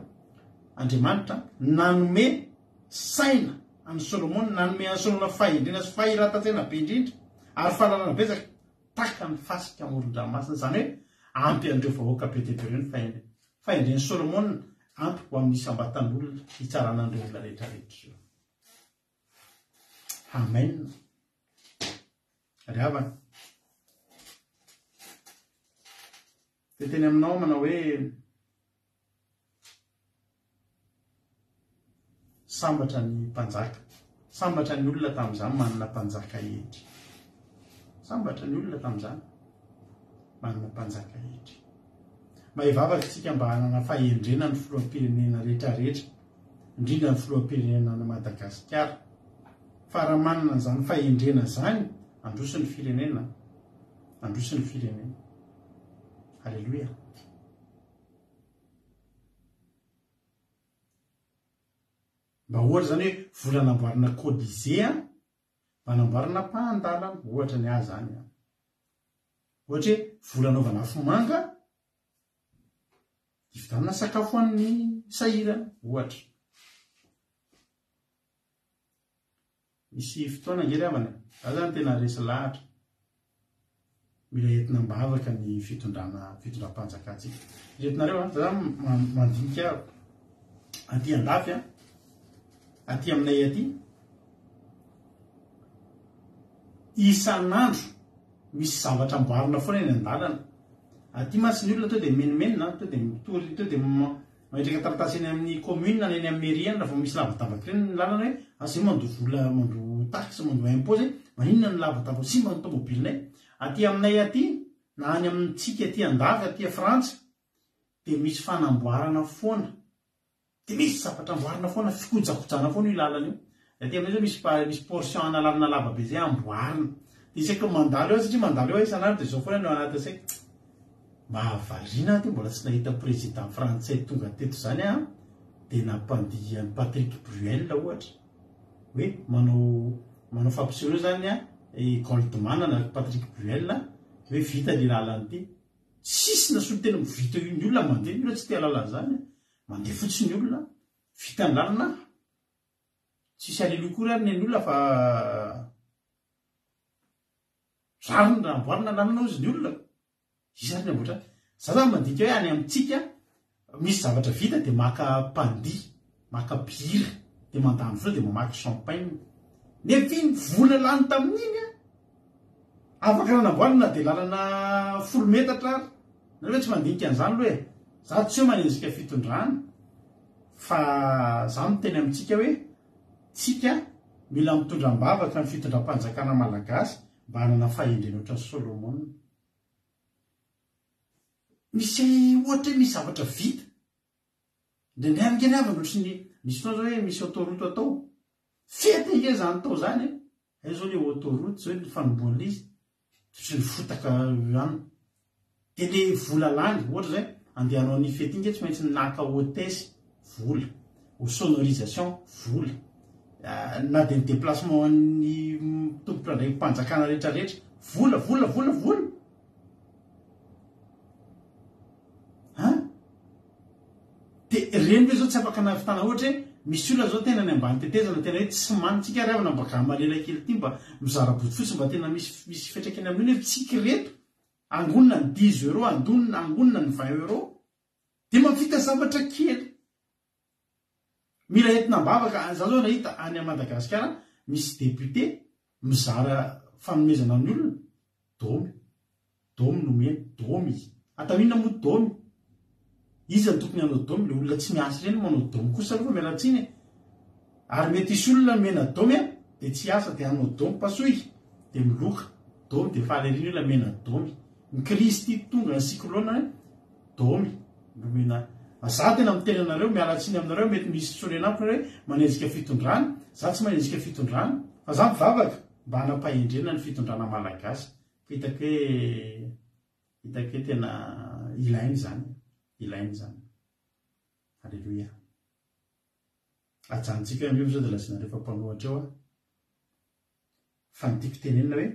Andriamanitra nanome saina an'i Solomona, nanome an'i Solomona fahendrena sy fahiratan-tsaina be indrindra ary fahalalana betsaka, tahaka ny fasika amoron-dranomasina, izany hoe ampy an'ireo vahoaka be dia be ireo ny fahendrena. Fahendren'i Solomona ampy ho amin'ny isam-batan'olona hitsarana an'ireo olona rehetra rehetra ireo. Amen. Ry havana. Dia teny aminao manao hoe Sambatra ny mpanjaka. Sambatra ny olona tamin'izany manana mpanjaka hendry. Sambatra ny olona tamin'izany manana mpanjaka hendry. Mba hivavaka isika mba hanana fahendrena ny filoham-pirenena rehetra rehetra, indrindra ny filoham-pirenena any Madagasikara. Fa raha manana an'izany fahendrena izany, handroso ny firenena. Handroso ny firenena. Aleloia. Mba ohatra izany hoe vola anamboarana colisée an, mba anamboarana ampahan-dalana, ohatra ny ahy izany an. Ohatra hoe vola anaovana afomanga, hividianana sakafo ho an'ny sahirana, ohatra. Misy fotoana ange ry havana e, za zany tena resy lahatra, mila entina am-bavaka ny fitondrana, fitondram-panjakantsika. Eritreretinareo an, za zany mandinika aty andafy an, aty aminay aty, isan'andro misy zavatra amboarina foana eny an-dalana. Aty mantsy ny olona to dia mimenomenona, to dia mitory, to dia Mametraka taratasy eny amin'ny commune na eny amin'ny mairie any raha vao misy lavadavaka ireny ny lalana hoe ah zay mandoa vola mandoa taxe mandoa impôt zay maninona ny lavadavaka simba ny tomobilinay aty aminay aty na any amintsika aty andafy aty frantsa dia misy fanamboarana foana dia misy zavatra amboarina foana fikojakojana foana io lalana io aty aminay zao misy misy portion ana lalana lava be zay amboarina dia isaky ny mandalo eo satria mandalo eo aho isan'andro dia zao foana no anatin'ny saiko Mahavariana aho ty mbola tsy nahita président frantsay tonga teto zany aho dia nampandihy an'i Patrick Bruel ohatra hoe manao manao fampisehoana zany i Goldman na Patrick Bruel hoe vita ny lalana ity tsisy na solontena vita io ny olona mandeha ny olona tsy te halala an'izany mandeha fotsiny ny olona vita ny lalana tsisy alelu kory ary ny olona fa Rariny raha amboarina lalana hozy ny olona. Iza ary ny amboatra azy? Za zany mandika hoe any amintsika misy zavatra vita dia maka mpandihy, maka mpihira, dia mandany vola dia mamaky champagne. Nefa iny vola lany tamin'iny an, afaka nanamboarana na dia lalana folo metatra ary. Nareo ve tsy mandinika an'izany aloha e? Za tsy hoe manenjika fitondrana fa za miteny amintsika hoe Tsika mila mitondra am-bavaka ny fitondram-panjakana malagasy mba hanana fahendrena ohatran'i Solomona. Misy ohatra hoe misy zavatra vita. Indraindray ange ny havana ohatry ny misy fotoana zao hoe misy autoroute atao. Fety ange izany tao izany e. Aiza zao le autoroute zao ny fanombohan'ilay izy. Ohatry ny fotaka ihany. Dia le vola lany, ohatra zay, andeha hanao an'iny fety iny nge tsy maintsy naka hotesse, vola, ho sonorisation, vola, na dia ny déplacement an'ny tompon'andraiki-panjakana rehetra rehetra, vola, vola, vola, vola. An? Dia ireny ve zao tsy afaka nahavitana ohatra hoe misy olona zao tena any ambany tetezana tena hoe tsy man tsika ary havana mba gama lela kely ity mba mizara bodofotsy mba tena misy misy fiantraikany amin'io nefa tsika ireto angonina ny dix euros andonina angonina ny vingt euros dia mahavita zavatra kely mila entina am-bavaka za zao nahita any Madagasikara misy député mizara fanomezana ny olona domy Domy no omeny, domy izy. Atao inona moa domy? Iza no tokony hanao domy? Le olona tsy miasa ireny no manao domy kosa aloha fa miala tsiny e. Ary mety hisy olona nomena domy an, dia tsy hiasa dia hanao domy pasoy, dia miloka. Domy dia faly ery ny olona mena domy. Ny crise ity tonga ny cyclone an, domy nomena. Za tena miteny anareo, miala tsiny aminareo mety misy sorena amiko hoe manenjika fitondrana, za tsy manenjika fitondrana fa za mivavaka mba hanam-pahendrena ny fitondrana malagasy. Hitako hoe hitako hoe tena ilaina izany, ilaina izany. Aleloia. Ajanontsika eo amin'io sao dia lazainareo fa mpanohatra eo aho. Fa ny tiako tenenina hoe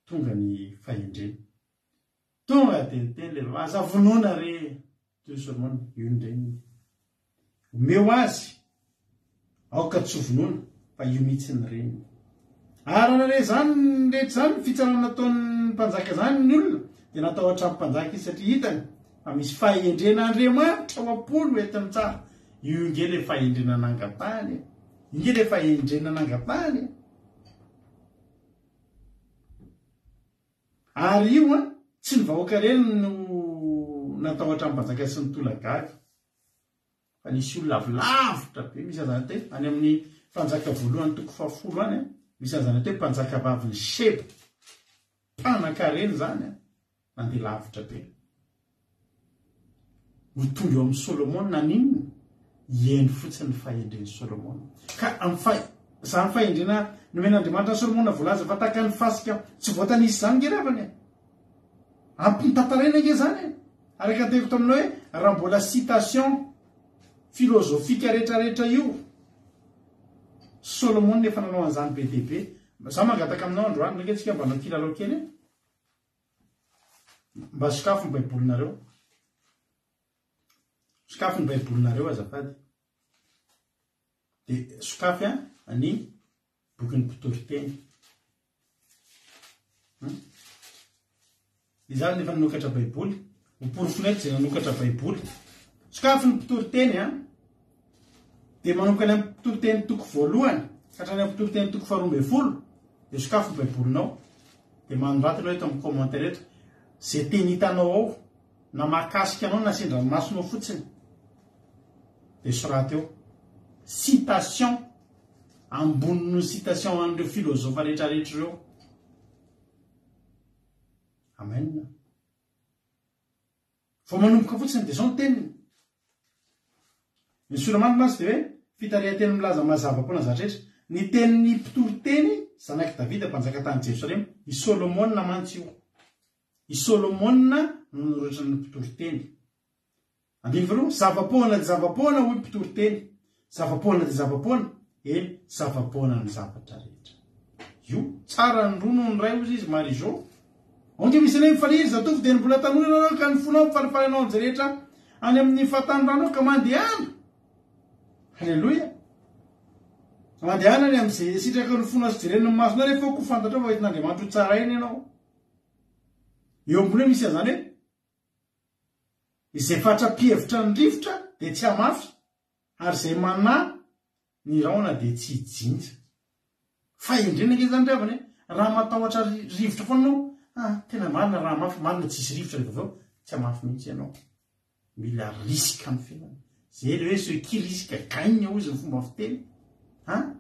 tonga ny fahendrena. Tonga dia niteny ilay vehivavy, aza vonoina re! Toy ny Solomona, io ny reniny. Omeo azy, aoka tsy ho vonoina, fa io mihitsy ny reniny. Ary raha nahare izany rehetra izany, ny fitsarana nataon'ny mpanjaka izany ny olona, dia natahotra ny mpanjaka izy, satria hitany fa misy fahendren'Andriamanitra ao am-pony ho entiny tsara. Io ange ilay fahendrena nangatahany e! Io ange ilay fahendrena nangatahany e! Ary io an, tsy ny vahoaka irery no natahotra ny mpanjaka sy ny tolagaga, fa nisy olona avy lavitra be, misy an'izany atao hoe, any amin'ny Mpanjaka voalohany toko fahafolo any an, misy an'izany atao hoe mpanjakavavin'i Sheba, mpanan-karena izany an, nandeha lavitra be. Ho tonga eo amin'i Solomona haninona? Hihaino fotsiny ny fahendren'i Solomona. Ka amin'ny fa, izany fahendrena nomen'Andriamanitra an'i Solomona voalaza fa tahaka ny fasika tsy voatanisa izany nge ry havana e! Ampy ny tantaraina nge izany e! Araka ny teniko taminao hoe raha mbola citation filozofika rehetrarehetra io, Solomona efa nanao an'izany be dia be. Za mangataka aminao androany, ndao nge tsika mba hanao kilalao kely e! Mba sokafy ny baibolinareo. Sokafy ny baibolinareo azafady. Dia sokafy a ny bokin'ny mpitoriteny. Hmm? Izaho nefa nanokatra baiboly. Ho porofonay eto izay nanokatra baiboly. Sokafy ny mpitoriteny a. Dia manomboka any amin'ny mpitoriteny toko voalohany ka hatrany amin'ny mpitoriteny toko faharoa ambin'ny folo. Dia sokafy ny baibolinao. Dia manorata ianao eto amin'ny commentaire eto izay teny hitanao ao na mahakasika anao na sendra ny masonao fotsiny. Dia soraty eo. Citation ambonin'ny citation an'ireo filozofa rehetrarehetra ireo. Amen. Vao manomboka fotsiny dia izao ny teniny. Ny sora-mandy mantsy dia hoe fitarihan-teny milaza mazava koa na zavatra rehetra. Ny tenin'ny mpitory teny, zanak'i Davida, mpanjaka tany Jerosalema. I Solomona mantsy io. I Solomona no nanoratra ny mpitory teny. Andininy voalohany, Zava-poana dia zava-poana, hoy ny mpitory teny. Zava-poana dia zava-poana, eny, zava-poana ny zavatra rehetra. Io, tsara ny roa noho ny iray, hozy izy, Marie Jo. Ao ange misy anay mifalia, ry zatovo, dia ny mbola tanora ianareo, ka ny fonao mifalifaly anao amin'izay rehetra any amin'ny fahatanoranao, ka mandehana. Haleloia. Mandehana any amin'izay sitraky ny fonao sy jeren'ny masonao, rehefa koa fantatrao fa entin'Andriamanitra ho tsaraina ianao. Eo ambony eo misy an'izany hoe, Izay fatra-pihevitra ny rivotra dia tsy hamafy, ary izay manahy ny rahona dia tsy hijinja. Fahendrena ange izany ry havana e! Raha matahotra rivotra foana ianao, ah, tena marina raha hamafy, marina tsisy rivotra rehefa avy eo, tsy hamafy mihitsy ianao. Mila risque amin'ny fiainana. Zay le hoe ce qui risque gagne hozy ny fomba fiteny. An!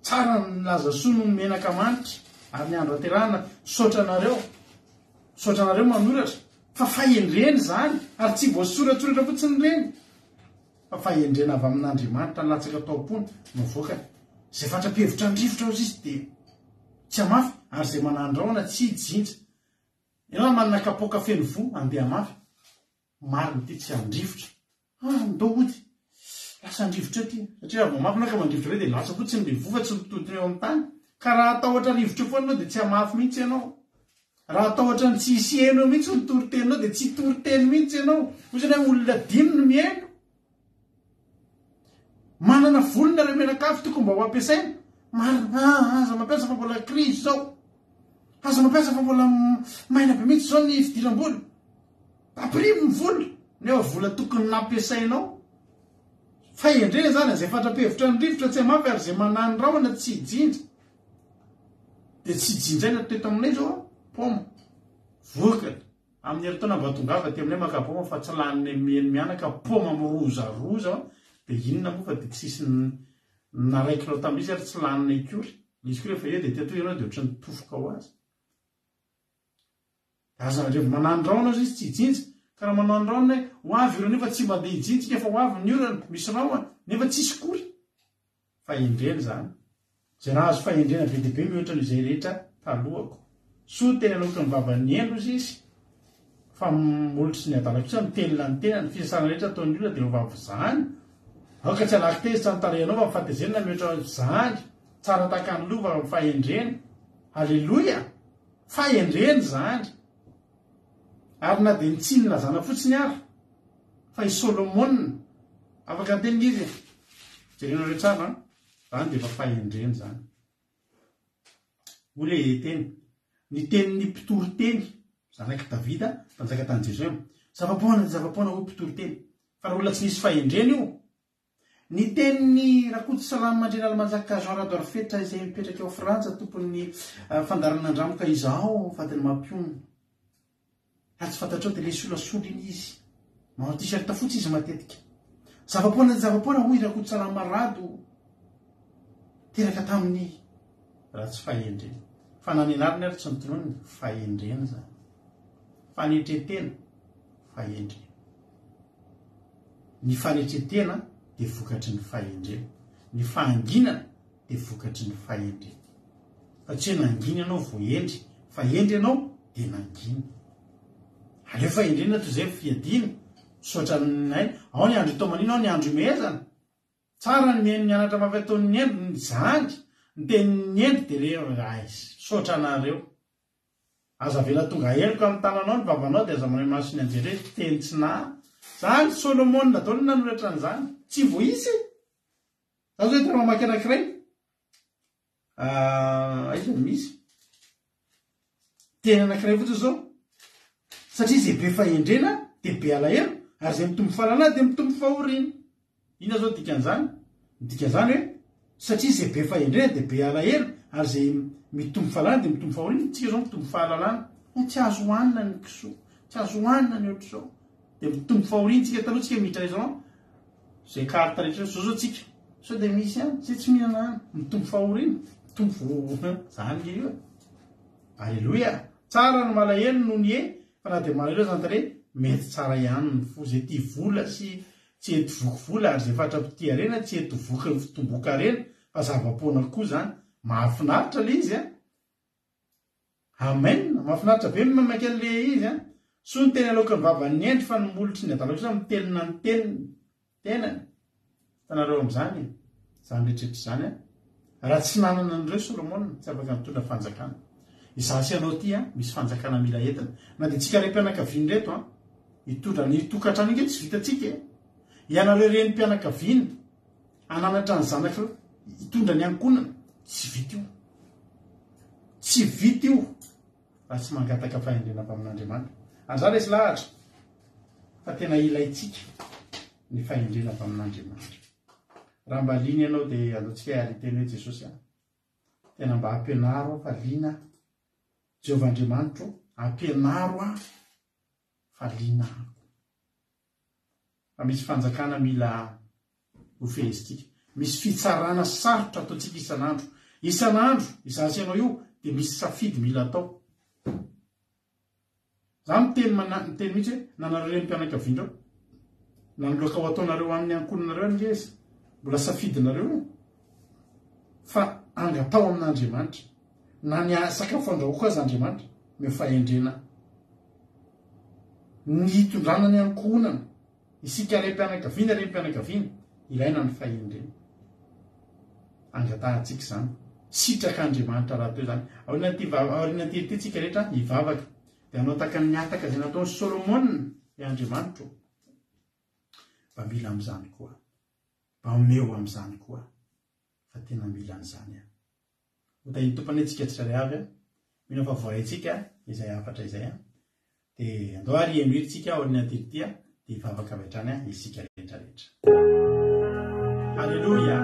Tsara ny milaza soa noho ny menaka manitra ary ny andro aterahana. Misaotra anareo. Misaotra anareo manoratra. Fa fahendrena izany ary tsy voasoratsoratra fotsiny ireny fa fahendrena avy amin'Andriamanitra nilatsaka tao am-pony no avoakany. Izay fatra-pihevitra ny rivotra hozy izy dia tsy hamafy ary izay manandrahona tsy hijinja. Ianao raha manana kapoaka feno voa andeha hamafy. Marina ity tsy handrivotra. Ah, ndao hody. Lasa handrivotra eo ity. Satria raha vao mafy ianao ka mandrivotra be dia lasa fotsiny ilay voa fa tsy mitodina eo amin'ny tany. Ka raha hatahotra rivotra eo foana ianao dia tsy hamafy mihitsy ianao. Raha hatahotra ny tsy hisy heno eo mihitsy ny toriteninao dia tsy hitory teny mihitsy ianao. Hoy izany hoe olona dimy no mihaino. Manana vola nareo mianakavy tokony mba ho ampiasaina. Marina, ah, aza mampiasa fa mbola crise izao. Aza mampiasa fa mbola maina be mihitsy izao ny fidiram-bola. Ampirimo ny vola, nefa vola tokony nampiasainao. Fahendrena izany, izay fatra-pihevitra ny rivotra tsy hamafy ary izay manahy ny rahona tsy hijinja. Dia tsy jinjaina teto aminay izao, paoma, vokany. Amin'ny herintaona mba tongava aty aminay maka paoma fa tsy laninay mieny mianaka paoma mirozaroza dia inona moa fa dia tsisy naraikinao tamin'izy ary tsy laninay kory. Izy koa rehefa eo dia teto ianao dia ohatran'ny tofoka ho azy. Aza revo manandraona aza izy tsy hijinja. Ka raha manandraona hoe ho avy orana io fa tsy mba andeha hijinjika fa ho avy ny orana, misy rahona nefa tsisy kory. Fahendrena izany. Izay nahazo fahendrena be dia be mihoatra noho izay rehetra talohako. Soa ny teny aloaky ny vavan'ny hendry hozy izy, fa molotry sy ny adala kosa mitelina ny tenany. Ny fisasana rehetra ataon'ny olona dia ho avy izany. Aoka tsy halaky tezitra ny tarehinao fa ny fahatezerana mihoatra izany. Tsara tahaka ny lova ny fahendrena. Aleloia! Fahendrena izany. Ary na dia ny tsy nilazana fotsiny ary fa i Solomona afaka niteny izy e. Jerenareo tsara an. Izany dia efa fahendrena izany. Hoy ilay teny, ny tenin'ny mpitory teny, zanak'i Davida, mpanjaka tany Jerosalema. Zava-poana dia zava-poana hoy mpitory teny. Fa raha olona tsy nisy fahendrena io. Ny tenin'i Rakotosalama Andrianalimanjaka Jean Radorfetra izay mipetraka ao Frantsa, tompon'ny fandaharana Andramoka Izaho, vadin'i Mampionona. Raha tsy fantatrao dia le solasola iny izy. Manao t-shirt fotsy izy matetika. Zava-poana ny zava-poana hoy Rakotosalama Rado. Teraka tamin'ny raha tsy fahendrena. Fa na ny anarany ary tsy notononiny, fahendrena izany. Fanetren-tena, fahendrena. Ny fanetren-tena dia vokatry ny fahendrena. Ny fahanginana dia vokatry ny fahendrena. Fa tsy hoe nangina ianao vao hendry, fa hendry ianao dia nangina. Aleo fahendrena toy izay fiadiana. Misaotra anay. Ao ny andro itaomanina, ao ny andro imehezana. Tsara ny mihaino ny anatra mafy ataon'ny hendry, ny zandry, ny tenin'ny hendry dia re, aiz. Misaotra anareo. Aza avela tonga heloka amin'ny tananao ny vavanao dia aza manao imason'ny anjely hoe teny tsy na. Zany Solomona daholo no nanoratra an'izany. Tsy voaisa e! Za zao eto mamaky anankiray. Ah, aiza no misy? Teny anankiray fotsiny zao. Satria izay be fahendrena dia be alahelo ary izay mitombo fahalalana dia mitombo fahoriana. Inona zao dikan'izany? Ny dikan'izany hoe satria izay be fahendrena dia be alahelo ary izay mitombo fahalalana dia mitombo fahoriana, tsika zao mitombo fahalalana, eh, tsy azo hohanina ny kisoa, tsy azo hohanina ny ohatr'izao, dia mitombo fahoriana tsika, taloha tsika miditra restaurant, izay carte rehetra zao zao tsika, sao dia misy ihany, zay tsy mihinana any, mitombo fahoriana, mitombo zany nge io e. Aleloia! Tsara ny malahelo noho ny e, fa na dia malahelo aza ny tarehy, mety tsara ihany ny fo, izay tia vola sy Tsy hety voky vola ary izay fatra-pitia harena tsy hety voky ny fitomboan-karena fa zava-poana koa izany. Mahafinaritra ilay izy an! Amen! Mahafinaritra be ny mamaky an'ilay izy an! Soa ny teny aloaky ny vavan'ny hendry fa ny molotry ny adala kosa mitelina ny teniny, tenany. Hitanareo amin'izany e! Izany rehetra izany an! Raha tsy nanana an'ireo Solomona, tsy afaka nitondra fanjakana. Izaho sy ianao ity an, misy fanjakana mila entina. Na dia tsika raim-pianakaviana ireto an, hitondra ny tokantrano ange tsy vitantsika e! Ianareo renim-pianakaviana, hananatra ny zanak'ireo, hitondra ny ankohonana, tsy vita io. Tsy vita io raha tsy mangataka fahendrena avy amin'Andriamanitra. Ary izaho resy lahatra fa tena ilaintsika ny fahendrena avy amin'Andriamanitra. Raha mba liana ianao dia andaontsika hiary hiteny hoe Jesosy a, tena mba ampianaro aho fa liana aho. Jehovah Andriamanitro, ampianaro aho fa liana aho. Fa misy fanjakana mila hofehezintsika. Misy fitsarana sarotra ataontsika isan'andro. Isan'andro, izaho sy ianao io, dia misy safidy mila atao. Za miteny mana miteny mihitsy hoe na nareo renim-pianakavianreo na ny loaka ho ataonareo amin'ny ankohonanareo ange izy mbola safidinareo io fa angatao amin'Andriamanitra na ny sakafo andrahoako aza Andriamanitra omeo fahendrena ny hitondrana ny ankohonana Isika raim-pianakaviana, renim-pianakaviana, ilaina ny fahendrena. Angatahantsika izany. Sitrak'Andriamanitra rahateo izany. Aorian'ity aorian'ity ity tsika rehetra hivavaka. Dia hanao tahaka ny hataka izay nataon'i Solomona, ry Andriamanitro. Mba mila amin'izany koa. Mba omeo amin'izany koa. Fa tena mila an'izany aho. Ho tahin'ny Tompo anie tsika tsirairay avy a. Mino aho fa voaraintsika izay hafatra izay a. Dia andao ary heno hira tsika aorian'ity ity a, dia hivavaka avy hatrany isika rehetra rehetra. Alléluia.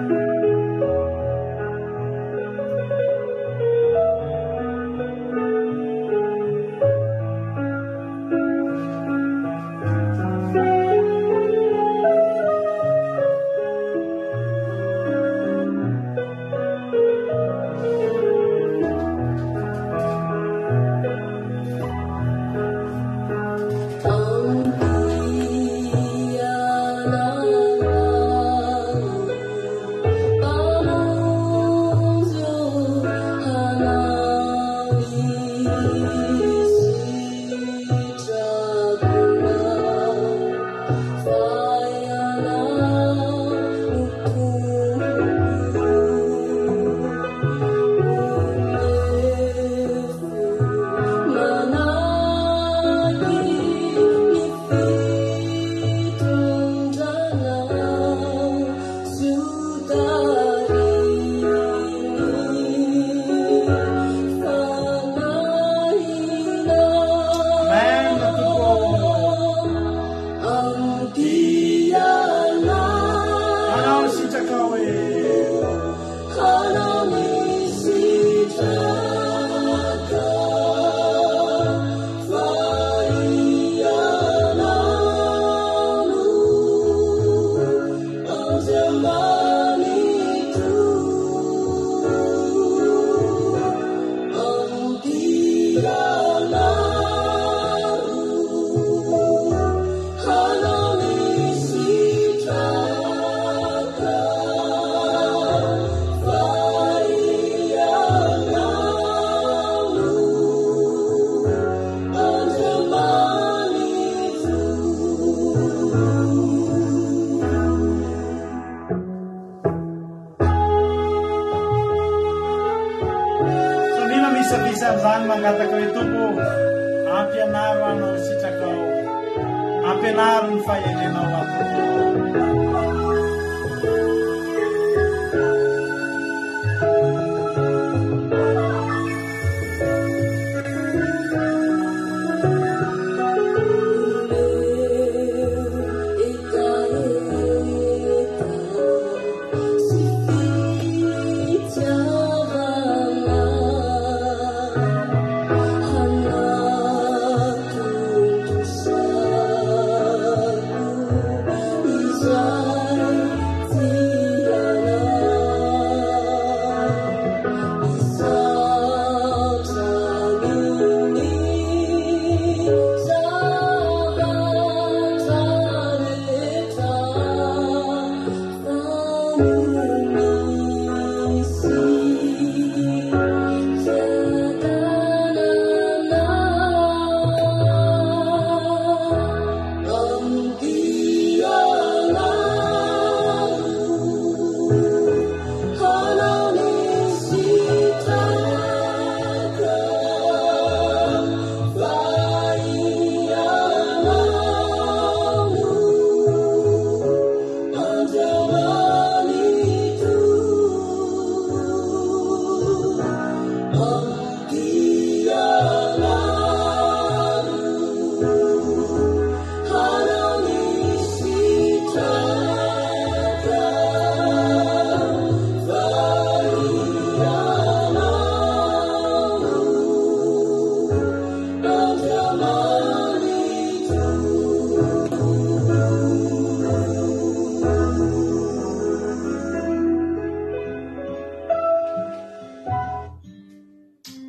Ampianaro ny fahendrenao aho Tompo.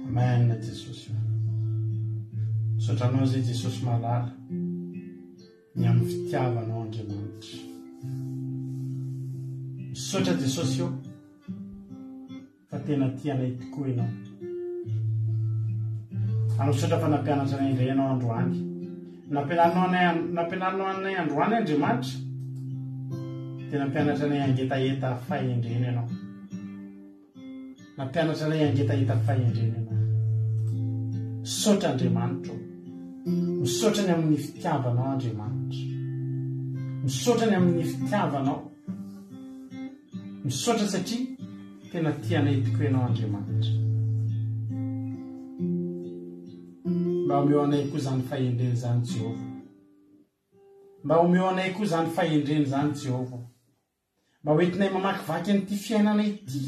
Amen Jesosy o. Misaotra anao izay Jesosy malala ny amin'ny fitiavanao Andriamanitra. Misaotra Jesosy o fa tena tia anay tokoa ianao. Ary misaotra fa nampianatra anay indray ianao androany. Nampianarinao anay nampianarinao anay androany Andriamanitra. Dia nampianatra anay hangetaheta fahendrena ianao. Nampianatra anay hangetaheta fahendrena ianao. Misaotra Andriamanitra o. Misaotra ny amin'ny fitiavanao Andriamanitra. Misaotra ny amin'ny fitiavanao. Misaotra satria tena tia anay tokoa ianao Andriamanitra. Mba omeo anay koa izany fahendrena izany Jehovah. Mba omeo anay koa izany fahendrena izany Jehovah. Mba ho entinay mamakivaky an'ity fiainana ity.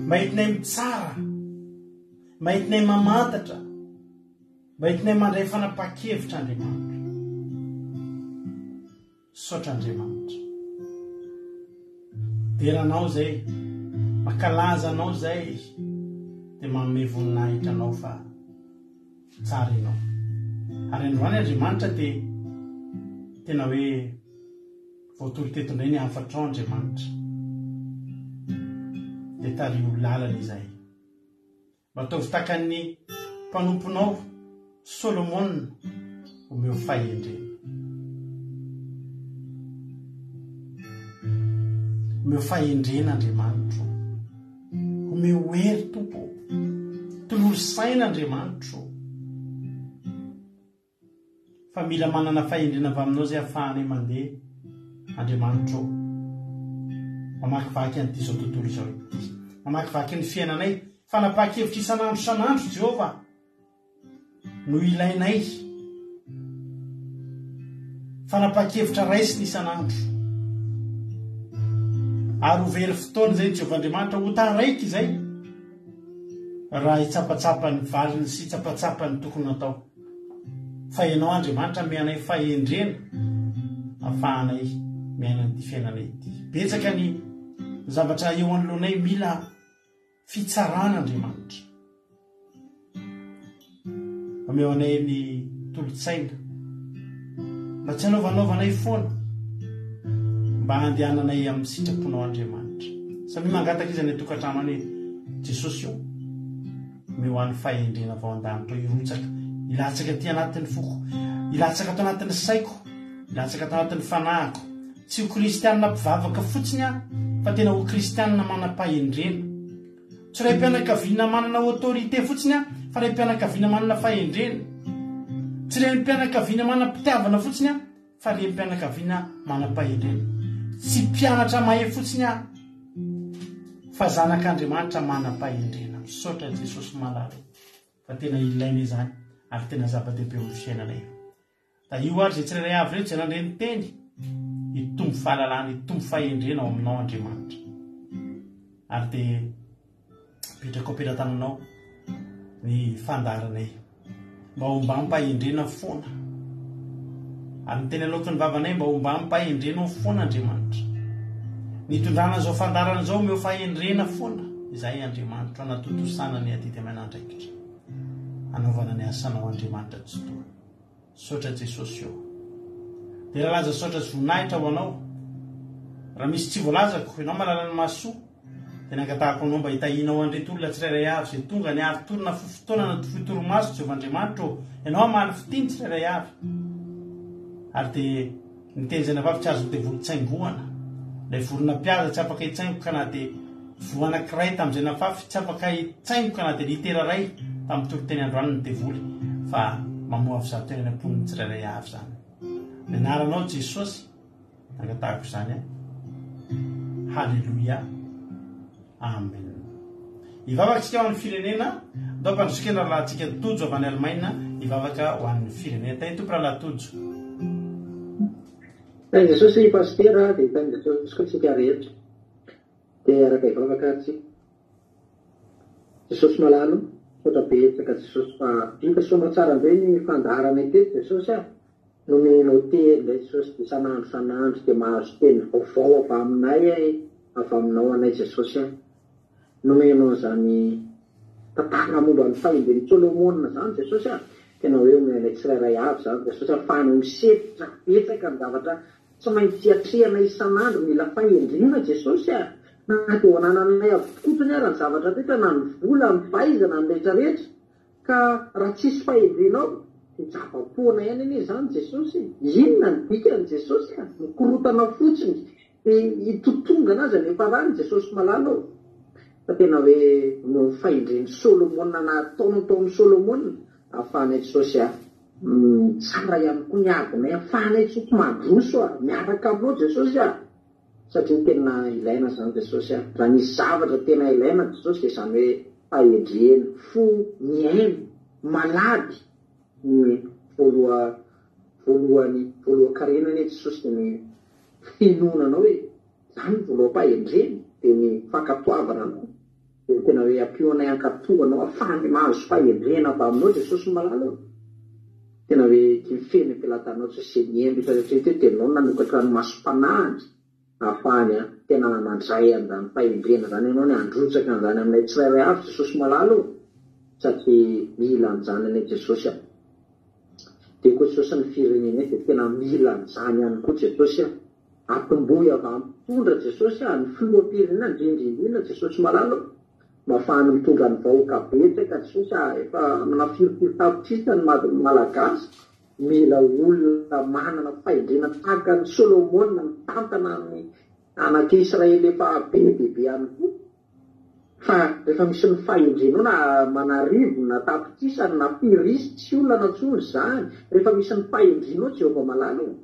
Mba entinay mitsara. Mba entinay mamantatra. Mba entinay mandray fanapahan-kevitra Andriamanitra. Misaotra Andriamanitra. Dera anao zay, mankalaza anao zay, dia manome voninahitra anao fa tsara ianao. Ary androany Andriamanitra dia tena hoe voatory teto indray ny hafatrao Andriamanitra. Dia tariho lalana izahay. Mba ataovy tahaka ny mpanomponao Solomona, omeo fahendrena. Omeo fahendrena Andriamanitro. Omeo hery Tompo. Tolory saina Andriamanitro. Fa mila manana fahendrena avy aminao izay ahafahanay mandeha, Andriamanitra ô. Mamakivaky an'ity izao tontolo izao ity. Mamakivaky ny fiainanay. Fanapahan-kevitra isan'andro isan'andro, Jehovah, no ilainay. Fanapahan-kevitra raisina isan'andro. Ary ho very fotoana izay, Jehovah Andriamanitra, ho taraiky izay, raha hitsapatsapa ny valiny sy hitsapatsapa ny tokony hatao. Fa Ianao Andriamanitra ame anay fahendrena afahanay miaina an'ity fiainana ity. Betsaka ny zavatra eo anoloanay mila fitsarana Andriamanitra. Omeo anay ny tolo-tsaina mba tsy hanaovanaovanay foana mba handehananay amin'ny sitraponao Andriamanitra. Samia mangataka izy any an-tokantrano any Jesosy ô. Omeo ahy ny fahendrena avy ao an-danitra ao hirotsaka, hilatsaka aty anatin'ny foko, hilatsaka ato anatin'ny saiko, hilatsaka ato anatin'ny fanahiko. Tsy ho kristianina mpivavaka fotsiny aho, fa tena ho kristianina manam-pahendrena. Tsy raim-pianakaviana manana autorité fotsiny aho, fa raim-pianakaviana manana fahendrena. Tsy renim-pianakaviana manam-pitiavana fotsiny aho, fa renim-pianakaviana manam-pahendrena. Tsy mpianatra mahay fotsiny aho, fa zanak'Andriamanitra manam-pahendrena. Misaotra Jesosy malala fa tena ilaina izany ary tena zava-dehibe eo amin'ny fiainanay. Tahio ary izay tsirairay avy ireto izay nandre ny teny, hitombo fahalalana, hitombo fahendrena ao aminao Andriamanitra. Ary dia apetrako am-pelatananao ny fandaharanay mba ho mbam-pahendrena foana. Ary ny teny aloaky ny vavanay mba ho mbam-pahendrenao foana Andriamanitra. Nitondrana izao fandaharana izao omeo fahendrena foana izahay Andriamanitra hanatontosana ny adidy aman'andraikitra hanaovana ny asanao Andriamanitra Tsitoha. Misaotra Jesosy ô. Dera laza saotra sy voninahitra ho anao. Raha misy tsy voalazako, ianao mahalala ny mahasoa, dia nangatahako anao mba hitahianao an'ireto olona tsirairay avy izay tonga niari-tory na fohy fotoana na fohy torimaso, Jehovah Andriamanitra ô, ianao hamaly fitia ny tsirairay avy. Ary dia Ny teny izay navavy tsy azon'ny devoly tsaingohana. Ilay vorona mpihaza tsy afaka hitsaingoka na dia voa anankiray tamin'izay nafafy, tsy afaka hitsaingoka na dia litera iray tamin'ny toriteny androany ny devoly, fa mamoa avy zato eny am-pon'ny tsirairay avy izany. Ny anaranao Jesosy, angatahako izany an. Haleloia. Amen. Hivavaka isika ho an'ny firenena. Andao hampandroso kely rahalahintsika Tojo avy any Alemaina hivavaka ho an'ny firenena. Tahin'ny Tompo rahalahy Tojo. Tahin'i Jesosy Pasitera dia tahin'i Jesosy koa tsika rehetra. Dia hiaraka hivavaka ary tsika. Jesosy malala o, misaotra betsaka Jesosy fa vita soamatsara indray ny fandaharanay teto Jesosy a. Nomenao teny indray Jesosy dia isan'andro isan'andro dia mahazo teny vaovao avy aminay avy aminao anay Jesosy a. Nomenao an'izany tantara momba ny fahendren'i Solomona izany Jesosy a. Tena hoe omenay tsirairay avy izany Jesosy ahafahanao misedra betsaka ny zavatra tsy maintsy atrehana isan'andro mila fahendrena Jesosy a. Na dia ho anananay avokoa ara ny zavatra rehetra na ny vola, ny fahaizana, ny rehetra rehetra. Ka raha tsisy fahendrenao dia java-poana ihany anie izany Jesosy e! Inona ny dikany Jesosy a? Mikorotana fotsiny dia hitotongana aza ny hiafarany Jesosy malala ô! Fa tena hoe omeo ny fahendren'i Solomona nataonao tao amin'i Solomona ahafahanay Jesosy a! Tsara ihany koa ny adinay ahafahanay Jesosy mandroso a! Miaraka aminao Jesosy a! Satria tena ilaina izany Jesosy a! Raha misy zavatra tena ilaina Jesosy dia izany hoe fahendrena, fo mihaino, malady ny voaloha voalohany voalohan-karena anie Jesosy dia ny finoana anao e! Izany ny voaloham-pahendrena dia ny fankatoavana anao. Dia tena hoe ampio anay hankatò anao ahafahanay mahazo fahendrena avy aminao Jesosy malala ô! Tena hoe ity feno am-pelatanao Jesosy izay nihaino rehetra rehetra ity dia ianao no nanokatra ny masom-panahiny ahafahany tena mandray an'izany fahendrena izany ianao ny handrotsaka an'izany aminay tsirairay avy Jesosy malala ô! Satria mila an'izany anie Jesosy a! Dia koa Jesosy ny firenenay dia tena mila an'izany ihany koa Jesosy a! Atombohy avy amin'ny mpitondra Jesosy ah, ny filoham-pirenena indrindra indrindra Jesosy malala ô, mba afahany mitondra ny vahoaka betsaka Jesosy ah, efa amina firifiry tapitrisa ny Malagasy, mila olona manana fahendrena tahaka an'i Solomona mitantana ny anak'i Israely efa be dia be ihany koa, fa rehefa misy ny fahendrenao na aman'arivo na tapitrisany na firy isa tsy olana intsony izany, rehefa misy ny fahendrenao Jehovah malala ô.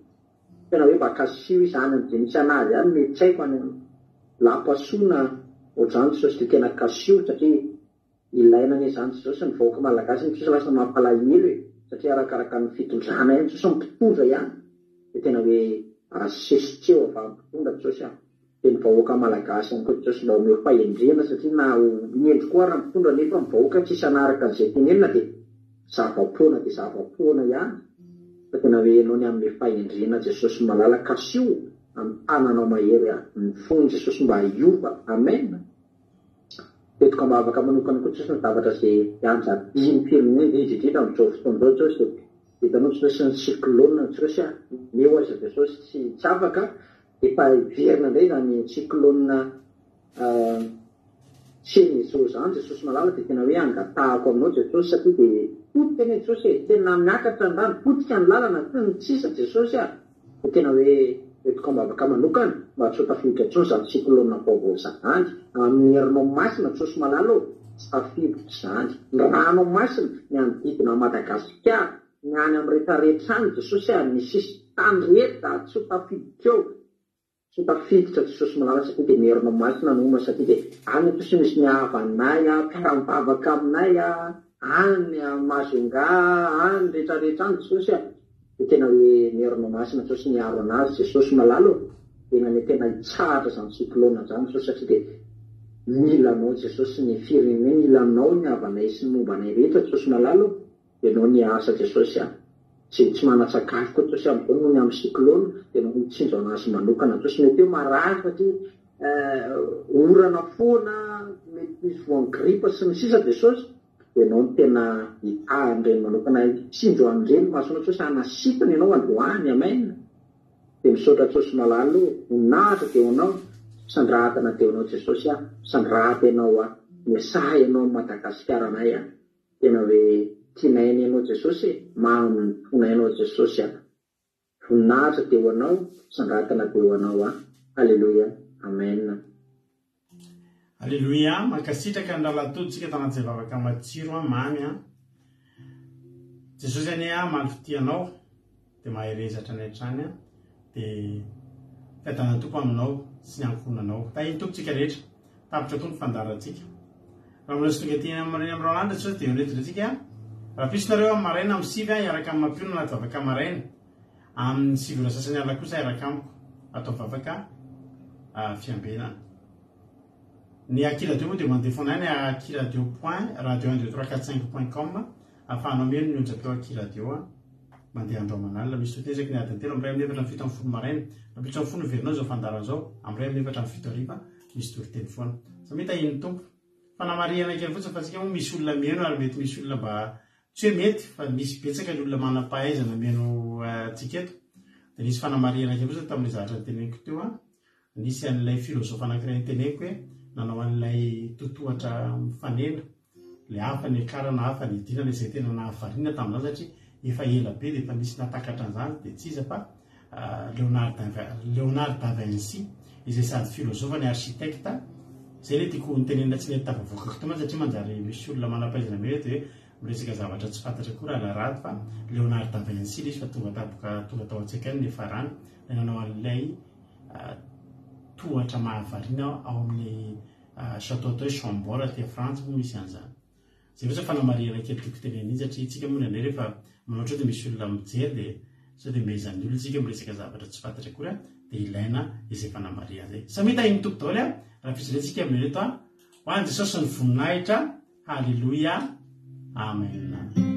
Tena hoe mba kasio izy any amin'izay misy an'azy any mety tsy haiko any amin'ny lapasoa na ohatr'izany Jesosy dia tena kasio satria ilaina anie izany Jesosy ny vahoaka malagasy ny Jesosy lasa mampalahelo e satria arakaraka ny fitondrana ihany Jesosy ny mpitondra ihany dia tena hoe asesitseo avy amin'ny mpitondra Jesosy a dia ny vahoaka malagasy ihany koa Jesosy mba omeo fahendrena satria na ho hendry koa ara ny mpitondra nefa ny vahoaka tsisy hanaraka an'izay tenenina dia zava-poana dia zava-poana ihany fa tena hoe ianao ny hanome fahendrena Jesosy malala kasio amin'ny tananao mahery ny fon'i Jesosy mba hiova amen Betoka am-bavaka manokana koa Jesosy ny zavatra izay ianjadian'ny firenena indrindra indrindra amin'izao fotoana izao Jesosy dia hitanao Jesosy ny cyclone Jesosy a eo aza Jesosy tsy tsy afaka Efa hiverina indray izany cyclone Cheneso izany Jesosy malala dia tena hoe angatahako aminao Jesosy satria dia potika anie Jesosy e, tena miakatra ny rano, potika ny lalana sy ny sisa Jesosy a, dia tena hoe entiko am-bavaka manokana mba tsy ho tafiditra intsony izany cyclone vaovao izany, amin'ny herinao masina Jesosy malala ô, tsy tafiditra izany, ny ranao masina ny hanodidina an'i Madagasikara. Ny any amin'ny retraretra any Jesosy a, ny sisin-tany rehetra tsy ho tafiditra eo. Tsy ho tafiditra Jesosy malala satria dia ny herinao masina no homba satria dia any Jesosy misy ny havanay a, mpiara-mivavaka aminay a, any Majunga any retraretra any Jesosy a. Dia tena hoe ny herinao masina Jesosy miaro anazy Jesosy malala ô. Tena ny tena hitsahatra izany cyclone izany Jesosy satria dia mila anao Jesosy ny firenena mila anao ny havanay sy ny momba anay rehetra Jesosy malala ô. Ianao niasa Jesosy a! Tsy tsy manan-tsakafo koa Jesosy amin'izao noho ny amin'ny cyclone dia ianao mitsinjo an'azy manokana Jesosy mety hoe marary satria orana foana mety misy voan'ny grippe sy ny sisa Jesosy dia ianao no tena hitaha an'ireny manokana hitsinjo an'ireny masonao Jesosy hanasitana ianao androany amen dia misaotra Jesosy malala o voninahitra dia ho anao sandratana dia ho anao Jesosy a sandrata ianao a miasaha ianao amin'i Madagasikara anay a Tena hoe tianay anie ianao Jesosy e, mamy ny fonay anao Jesosy a, voninahitra dia ho anao, sandratana dia ho anao a, Haleloia, Amen. Aleloia, mankasitraka ny rahalahy Tody tsika tanaty zay vavaka matsiro an, mamy an. Jesosy anie hamaly fitia anao dia mahereza hatrany hatrany an, dia fiadanan'ny Tompo aminao sy ny ankohonanao. Tahin'ny Tompo tsika rehetra. Tapitra koa ny fandaharantsika. Raha mbola tsy tonga aty amin'ny Roland Jesosy dia eo indray tsika. Rahampitso nareo amin'ny maraina amin'ny 9 hiaraka amin'ny mampionona anaty vavaka maraina. Amin'ny 9 ora sasany alina kosa hiaraka amiko atao vavaka fiambenana. Ny Aky Radio moa dia mandeha foana ihany akiradio point radio un deux trois quatre cinq point com ahafahanao mihaino ny onjam-peo Aky Radio mandeha andro aman'alina. Misy tohiteny isaky ny adiny telo amin'ny iray amin'ny efatra amin'ny 17 maraina. Rahampitso amin'ny folo heverinao izao fandaharana izao amin'ny iray amin'ny efatra amin'ny fito hariva. Misy toriteny foana. Samia tahian'ny Tompo. Fanamarihana kely fotsiny fa tsika moa misy olona mihaino ary mety misy olona mba tsy hoe mety fa misy betsaka ny olona manam-pahaizana mihaino antsika eto. Dia nisy fanamarihana kely fotsiny tamin'ilay zavatra noteneniko teo an. Nisy an'ilay filozofa anankiray noteneniko hoe nanao an'ilay totohatra mifanena. Ilay hafa niakarana hafa nidinana izay tena nahavariana tamin'izany satria efa ela be dia efa nisy nahatakatra an'izany dia tsy iza fa Leonard Leonard da Vinci izay sady filozofa ny architecte izay ilay tiako notenenina tsy nety tafavoakako teo mantsy satria manjary misy olona manam-pahaizana be eto dia miresaka zavatra tsy fantatra koa raha Larady fa Leonard da Vinci ilay izy fa tonga tampoka tonga tao an-tsaiko ihany ny farany ilay nanao an'ilay tohatra mahavariana ao amin'ny Château atao hoe Chambord aty Frantsa moa misy an'izany. Izay fotsiny fanamarihana kely tiako tenenina iny satria isika moa indraindray rehefa manao ohatr'izao dia misy olona mijery dia sao dia mehezan'ny olona isika miresaka zavatra tsy fantatra akory dia ilaina izay fanamarihana izay. Samia tahin'ny Tompo daholo a! Raha fijaliantsika amin'ny eto a! Ho an'i Jesosy ny voninahitra, Haleloia, Amen.